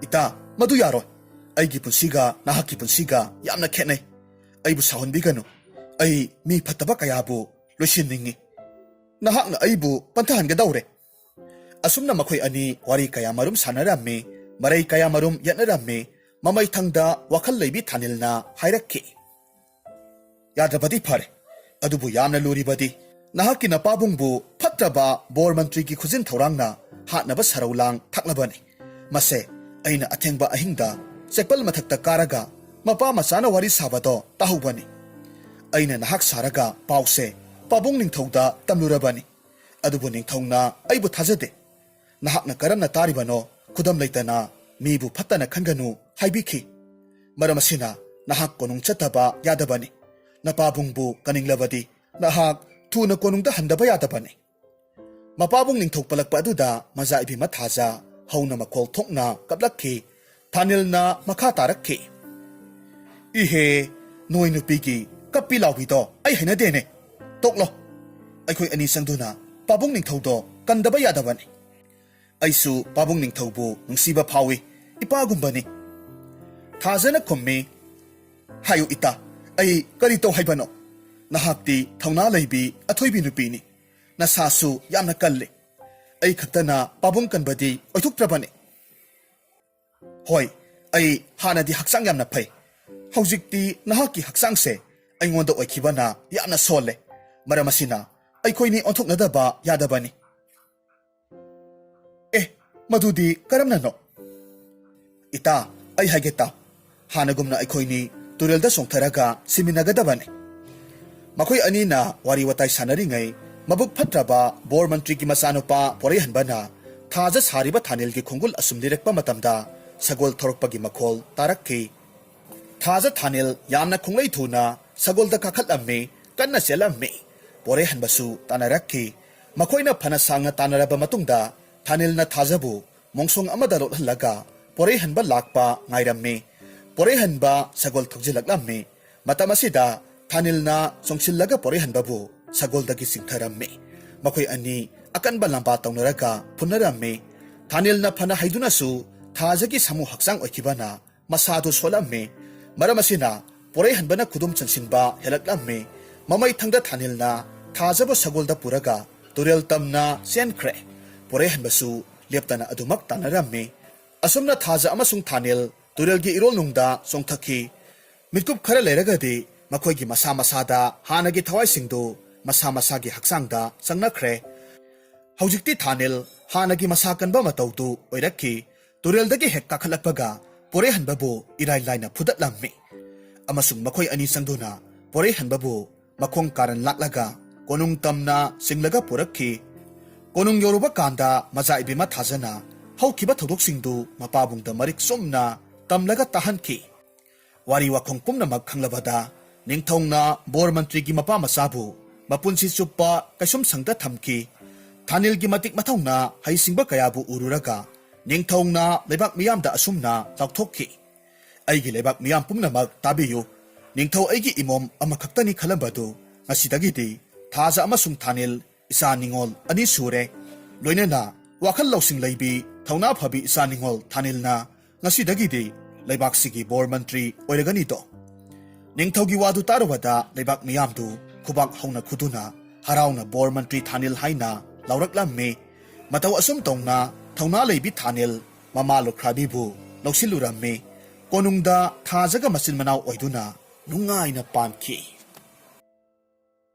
ꯏꯇꯥ, ꯃꯗꯨ ꯌꯥꯔꯣꯏ꯫ ꯑꯩꯒꯤ ꯄꯨꯟꯁꯤꯒ ꯅꯍꯥꯛꯀꯤ ꯄꯨꯟꯁꯤꯒ ꯌꯥꯝꯅ ꯈꯦꯠꯅꯩ꯫ ꯑꯩꯕꯨ ꯁꯥꯎꯍꯟꯕꯤꯒꯅꯨ꯫ ꯑꯩ ꯃꯤ ꯐꯠꯇꯕ ꯀꯌꯥꯕꯨ ꯂꯣꯏꯁꯤꯟꯅꯤꯡꯏ꯫ ꯅꯍꯥꯛꯅ ꯑꯩꯕꯨ ꯄꯟꯊꯍꯟꯒꯗꯧꯔꯦ꯫ ꯑꯁꯨꯝꯅ ꯃꯈꯣꯏ ꯑꯅꯤ ꯋꯥꯔꯤ ꯀꯌꯥꯃꯔꯨꯝ ꯁꯥꯟꯅꯔꯝꯃꯤ, ꯃꯔꯩ ꯀꯌꯥꯃꯔꯨꯝ ꯌꯦꯠꯅꯔꯝꯃꯤ꯫ ꯃꯃꯩꯊꯪꯗ ꯋꯥꯈꯜ ꯂꯩꯕꯤ ꯊꯥꯅꯤꯜꯅ ꯍꯥꯏꯔꯛꯈꯤ, "ꯌꯥꯗ꯭ꯔꯕꯗꯤ ꯐꯔꯦ, ꯑꯗꯨꯕꯨ ꯌꯥꯝꯅ ꯂꯨꯔꯤꯕꯗꯤ ꯅꯍꯥꯛꯀꯤ ꯅꯄꯥꯕꯨꯡꯕꯨ ꯐꯠꯇ꯭ꯔꯕ ꯕꯣꯔ ꯃꯟꯇ꯭ꯔꯤꯒꯤ ꯈꯨꯖꯤꯟ ꯊꯧꯔꯥꯡꯅ ꯍꯥꯠꯅꯕ ꯁꯔꯧ ꯂꯥꯡ ꯊꯛꯂꯕꯅꯤ꯫ ꯃꯁꯦ ꯑꯩꯅ ꯑꯊꯦꯡꯕ ꯑꯍꯤꯡꯗ ꯆꯦꯛꯄꯜ ꯃꯊꯛꯇ ꯀꯥꯔꯒ ꯃꯄꯥ ꯃꯆꯥꯅ ꯋꯥꯔꯤ ꯁꯥꯕꯗꯣ ꯇꯥꯍꯧꯕꯅꯤ꯫ ꯑꯩꯅ ꯅꯍꯥꯛ ꯁꯥꯔꯒ ꯄꯥꯎꯁꯦ ꯄꯥꯕꯨꯡ ꯅꯤꯡꯊꯧꯗ ꯇꯝꯂꯨꯔꯕꯅꯤ꯫ ꯑꯗꯨꯕꯨ ꯅꯤꯡꯊꯧꯅ ꯑꯩꯕꯨ ꯊꯥꯖꯗꯦ꯫ ꯅꯍꯥꯛꯅ ꯀꯔꯝꯅ ꯇꯥꯔꯤꯕꯅꯣ? ꯈꯨꯗꯝ ꯂꯩꯇꯅ ꯃꯤꯕꯨ ꯐꯠꯇꯅ ꯈꯟꯒꯅꯨ ꯍꯥꯏꯕꯤꯈꯤ꯫ ꯃꯔꯝ ꯑꯁꯤꯅ ꯅꯍꯥꯛ ꯀꯣꯅꯨꯡ ꯆꯠꯇꯕ ꯌꯥꯗꯕꯅꯤ꯫ ꯅꯄꯥꯕꯨꯡꯕꯨ ꯀꯅꯤꯡꯂꯕꯗꯤ ꯅꯍꯥꯛ ꯊꯨꯅ ꯀꯣꯅꯨꯡꯗ ꯍꯟꯗꯕ ꯌꯥꯗꯕꯅꯤ꯫" ꯃꯄꯥꯕꯨꯡ ꯅꯤꯡꯊꯧ ꯄꯜꯂꯛꯄ ꯑꯗꯨꯗ ꯃꯖꯥ ꯏꯕꯦꯝꯃ ꯊꯥꯖ ꯍꯧꯅ ꯃꯈꯣꯜ ꯊꯣꯛꯅ ꯀꯞꯂꯛꯈꯤ꯫ ꯊꯥꯅꯤꯜꯅ ꯃꯈꯥ ꯇꯥꯔꯛꯈꯤ, "ꯏꯍꯦ, ꯅꯣꯏ ꯅꯨꯄꯤꯒꯤ ꯀꯞꯄꯤ ꯂꯥꯎꯕꯤꯗꯣ ꯑꯩ ꯍꯩꯅꯗꯦꯅꯦ꯫ ꯇꯣꯛꯂꯣ꯫ ꯑꯩꯈꯣꯏ ꯑꯅꯤ ꯆꯪꯗꯨꯅ ꯄꯥꯕꯨꯡ ꯅꯤꯡꯊꯧꯗꯣ ꯀꯟꯗꯕ ꯌꯥꯗꯕꯅꯤ꯫ ꯑꯩꯁꯨ ꯄꯥꯕꯨꯡ ꯅꯤꯡꯊꯧꯕꯨ ꯅꯨꯡꯁꯤꯕ ꯐꯥꯎꯏ, ꯏꯄꯥꯒꯨꯝꯕꯅꯤ꯫" ꯊꯥꯖꯅ ꯈꯨꯝꯃꯤ, "ꯍꯥꯏꯌꯨ ꯏꯇꯥ, ꯑꯩ ꯀꯔꯤ ꯇꯧ ꯍꯥꯏꯕꯅꯣ? ꯅꯍꯥꯛꯇꯤ ꯊꯧꯅꯥ ꯂꯩꯕꯤ ꯑꯊꯣꯏꯕꯤ ꯅꯨꯄꯤꯅꯤ꯫ ꯅꯁꯥꯁꯨ ꯌꯥꯝꯅ ꯀꯜꯂꯤ꯫ ꯑꯩ ꯈꯛꯇꯅ ꯄꯥꯕꯨꯡ ꯀꯟꯕꯗꯤ ꯑꯣꯏꯊꯣꯛꯇ꯭ꯔꯕꯅꯤ꯫" "ꯍꯣꯏ, ꯑꯩ ꯍꯥꯟꯅꯗꯤ ꯍꯛꯆꯥꯡ ꯌꯥꯝꯅ ꯐꯩ꯫ ꯍꯧꯖꯤꯛꯇꯤ ꯅꯍꯥꯛꯀꯤ ꯍꯛꯆꯥꯡꯁꯦ ꯑꯩꯉꯣꯟꯗ ꯑꯣꯏꯈꯤꯕꯅ ꯌꯥꯝꯅ ꯁꯣꯜꯂꯦ꯫ ꯃꯔꯝ ꯑꯁꯤꯅ ꯑꯩꯈꯣꯏꯅꯤ ꯑꯣꯟꯊꯣꯛꯅꯗꯕ ꯌꯥꯗꯕꯅꯤ꯫" "ꯑꯦ, ꯃꯗꯨꯗꯤ ꯀꯔꯝꯅꯅꯣ?" "ꯏꯇꯥ, ꯑꯩ ꯍꯥꯏꯒꯦ ꯇꯥꯎ꯫ ꯍꯥꯟꯅꯒꯨꯝꯅ ꯑꯩꯈꯣꯏꯅꯤ ꯇꯨꯔꯦꯜꯗ ꯆꯣꯡꯊꯔꯒ ꯁꯤꯃꯤꯟꯅꯒꯗꯕꯅꯤ꯫" ꯃꯈꯣꯏ ꯑꯅꯤꯅ ꯋꯥꯔꯤ ꯋꯥꯇꯥꯏ ꯁꯥꯟꯅꯔꯤꯉꯩ, ꯃꯕꯨꯛ ꯐꯠꯇ꯭ꯔꯕ ꯕꯣꯔ ꯃꯟꯇ꯭ꯔꯤꯒꯤ ꯃꯆꯥꯅꯨꯄꯥ ꯄꯣꯔꯩꯍꯟꯕꯅ ꯊꯥꯖ ꯁꯥꯔꯤꯕ ꯊꯥꯅꯤꯜꯒꯤ ꯈꯣꯡꯒꯨꯜ ꯑꯁꯨꯝ ꯂꯤꯔꯛꯄ ꯃꯇꯝꯗ ꯁꯒꯣꯜ ꯊꯧꯔꯛꯄꯒꯤ ꯃꯈꯣꯜ ꯇꯥꯔꯛꯈꯤ꯫ ꯊꯥꯖ ꯊꯥꯅꯤꯜ ꯌꯥꯝꯅ ꯈꯣꯡꯂꯩ ꯊꯨꯅ ꯁꯒꯣꯜꯗ ꯀꯥꯈꯠꯂꯝꯃꯤ, ꯀꯟꯅ ꯆꯦꯜꯂꯝꯃꯤ꯫ ꯄꯣꯔꯩꯍꯟꯕꯁꯨ ꯇꯥꯟꯅꯔꯛꯈꯤ꯫ ꯃꯈꯣꯏꯅ ꯐꯅ ꯁꯥꯡꯅ ꯇꯥꯟꯅꯔꯕ ꯃꯇꯨꯡꯗ ꯊꯥꯅꯤꯜꯅ ꯊꯥꯖꯕꯨ ꯃꯣꯡꯁꯣꯡ ꯑꯃꯗ ꯂꯣꯠꯍꯜꯂꯒ ꯄꯣꯔꯩꯍꯟꯕ ꯂꯥꯛꯄ ꯉꯥꯏꯔꯝꯃꯤ꯫ ꯄꯣꯔꯩꯍꯟꯕ ꯁꯒꯣꯜ ꯊꯧꯖꯤꯜꯂꯛꯂꯝꯃꯤ꯫ ꯃꯇꯝ ꯑꯁꯤꯗ ꯊꯥꯅꯤꯜꯅ ꯆꯣꯡꯁꯤꯜꯂꯒ ꯄꯣꯔꯩꯍꯟꯕꯕꯨ ꯁꯒꯣꯜꯗꯒꯤ ꯆꯤꯡꯊꯔꯝꯃꯤ꯫ ꯃꯈꯣꯏ ꯑꯅꯤ ꯑꯀꯟꯕ ꯂꯥꯝꯕꯥ ꯇꯧꯅꯔꯒ ꯐꯨꯅꯔꯝꯃꯤ꯫ ꯊꯥꯅꯤꯜꯅ ꯐꯅ ꯍꯩꯗꯨꯅꯁꯨ ꯊꯥꯖꯒꯤ ꯁꯥꯃꯨ ꯍꯛꯆꯥꯡ ꯑꯣꯏꯈꯤꯕꯅ ꯃꯁꯥꯗꯨ ꯁꯣꯜꯂꯝꯃꯤ꯫ ꯃꯔꯝ ꯑꯁꯤꯅ ꯄꯣꯔꯩꯍꯟꯕꯅ ꯈꯨꯗꯨꯝ ꯆꯟꯁꯤꯟꯕ ꯍꯦꯜꯂꯛꯂꯝꯃꯤ꯫ ꯃꯃꯩ ꯊꯪꯗ ꯊꯥꯅꯤꯜꯅ ꯊꯥꯖꯕꯨ ꯁꯒꯣꯜꯗ ꯄꯨꯔꯒ ꯇꯨꯔꯦꯜ ꯇꯝꯅ ꯆꯦꯟꯈ꯭ꯔꯦ꯫ ꯄꯣꯔꯩꯍꯟꯕꯁꯨ ꯂꯦꯞꯇꯅ ꯑꯗꯨꯃꯛ ꯇꯥꯟꯅꯔꯝꯃꯤ꯫ ꯑꯁꯨꯝꯅ ꯊꯥꯖ ꯑꯃꯁꯨꯡ ꯊꯥꯅꯤꯜ ꯇꯨꯔꯦꯜꯒꯤ ꯏꯔꯣꯜꯅꯨꯡꯗ ꯆꯣꯡꯊꯈꯤ꯫ ꯃꯤꯠꯀꯨꯞ ꯈꯔ ꯂꯩꯔꯒꯗꯤ ꯃꯈꯣꯏꯒꯤ ꯃꯁꯥ ꯃꯁꯥꯗ ꯍꯥꯟꯅꯒꯤ ꯊꯋꯥꯏꯁꯤꯡꯗꯨ ꯃꯁꯥ ꯃꯁꯥꯒꯤ ꯍꯛꯆꯥꯡꯗ ꯆꯪꯅꯈ꯭ꯔꯦ꯫ ꯍꯧꯖꯤꯛꯇꯤ ꯊꯥꯅꯤꯜ ꯍꯥꯟꯅꯒꯤ ꯃꯁꯥ ꯀꯟꯕ ꯃꯇꯧꯗꯨ ꯑꯣꯏꯔꯛꯈꯤ꯫ ꯇꯨꯔꯦꯜꯗꯒꯤ ꯍꯦꯛ ꯀꯥꯈꯠꯂꯛꯄꯒ ꯄꯣꯔꯩꯍꯟꯕꯕꯨ ꯏꯔꯥꯏ ꯂꯥꯏꯅ ꯐꯨꯗꯠꯂꯝꯃꯤ꯫ ꯑꯃꯁꯨꯡ ꯃꯈꯣꯏ ꯑꯅꯤ ꯆꯪꯗꯨꯅ ꯄꯣꯔꯩꯍꯟꯕꯕꯨ ꯃꯈꯣꯡ ꯀꯥꯔꯟ ꯂꯥꯛꯂꯒ ꯀꯣꯅꯨꯡ ꯇꯝꯅ ꯆꯤꯡꯂꯒ ꯄꯨꯔꯛꯈꯤ꯫ ꯀꯣꯅꯨꯡ ꯌꯧꯔꯨꯕ ꯀꯥꯟꯗ ꯃꯆꯥ ꯏꯕꯦꯝꯃ ꯊꯥꯖꯅ ꯍꯧꯈꯤꯕ ꯊꯧꯗꯣꯛꯁꯤꯡꯗꯨ ꯃꯄꯥꯕꯨꯡꯗ ꯃꯔꯤꯛ ꯆꯨꯝꯅ ꯇꯝꯂꯒ ꯇꯥꯍꯟꯈꯤ꯫ ꯋꯥꯔꯤ ꯋꯥꯈꯣꯡ ꯄꯨꯝꯅꯃꯛ ꯈꯪꯂꯕꯗ ꯅꯤꯡꯊꯧꯅ ꯕꯣꯔ ꯃꯟꯇ꯭ꯔꯤꯒꯤ ꯃꯄꯥ ꯃꯆꯥꯕꯨ ꯃꯄꯨꯟꯁꯤ ꯆꯨꯞꯄ ꯀꯩꯁꯨꯝꯁꯪꯗ ꯊꯝꯈꯤ꯫ ꯊꯥꯅꯤꯜꯒꯤ ꯃꯇꯤꯛ ꯃꯊꯧꯅ ꯍꯩꯁꯤꯡꯕ ꯀꯌꯥꯕꯨ ꯎꯔꯨꯔꯒ ꯅꯤꯡꯊꯧꯅ ꯂꯩꯕꯥꯛ ꯃꯤꯌꯥꯝꯗ ꯑꯁꯨꯝꯅ ꯂꯥꯎꯊꯣꯛꯈꯤ, "ꯑꯩꯒꯤ ꯂꯩꯕꯥꯛ ꯃꯤꯌꯥꯝ ꯄꯨꯝꯅꯃꯛ ꯇꯥꯕꯤꯌꯨ꯫ ꯅꯤꯡꯊꯧ ꯑꯩꯒꯤ ꯏꯃꯣꯝ ꯑꯃꯈꯛꯇꯅꯤ ꯈꯜꯂꯝꯕꯗꯨ ꯉꯁꯤꯗꯒꯤꯗꯤ ꯊꯥꯖ ꯑꯃꯁꯨꯡ ꯊꯥꯅꯤꯜ ꯏꯆꯥ ꯅꯤꯉꯣꯜ ꯑꯅꯤ ꯁꯨꯔꯦ꯫ ꯂꯣꯏꯅꯅ ꯋꯥꯈꯜ ꯂꯧꯁꯤꯡ ꯂꯩꯕꯤ, ꯊꯧꯅꯥ ꯐꯕꯤ ꯏꯆꯥ ꯅꯤꯉꯣꯜ ꯊꯥꯅꯤꯜꯅ ꯉꯁꯤꯗꯒꯤꯗꯤ ꯂꯩꯕꯥꯛꯁꯤꯒꯤ ꯕꯣꯔ ꯃꯟꯇ꯭ꯔꯤ ꯑꯣꯏꯔꯒꯅꯤꯗꯣ?" ꯅꯤꯡꯊꯧꯒꯤ ꯋꯥꯗꯨ ꯇꯥꯔꯨꯕꯗ ꯂꯩꯕꯥꯛ ꯃꯤꯌꯥꯝꯗꯨ ꯈꯨꯕꯥꯛ ꯍꯧꯅ ꯈꯨꯗꯨꯅ ꯍꯔꯥꯎꯅ "ꯕꯣꯔ ꯃꯟꯇ꯭ꯔꯤ ꯊꯥꯅꯤꯜ" ꯍꯥꯏꯅ ꯂꯥꯎꯔꯛꯂꯝꯃꯤ꯫ ꯃꯇꯧ ꯑꯁꯨꯝ ꯇꯧꯅ ꯊꯧꯅꯥ ꯂꯩꯕꯤ ꯊꯥꯅꯤꯜ ꯃꯃꯥ ꯂꯨꯈ꯭ꯔꯥꯕꯤꯕꯨ ꯂꯧꯁꯤꯜꯂꯨꯔꯝꯃꯤ꯫ ꯀꯣꯅꯨꯡꯗ ꯊꯥꯖꯒ ꯃꯆꯤꯟ ꯃꯅꯥꯎ ꯑꯣꯏꯗꯨꯅ ꯅꯨꯡꯉꯥꯏꯅ ꯄꯥꯟꯈꯤ꯫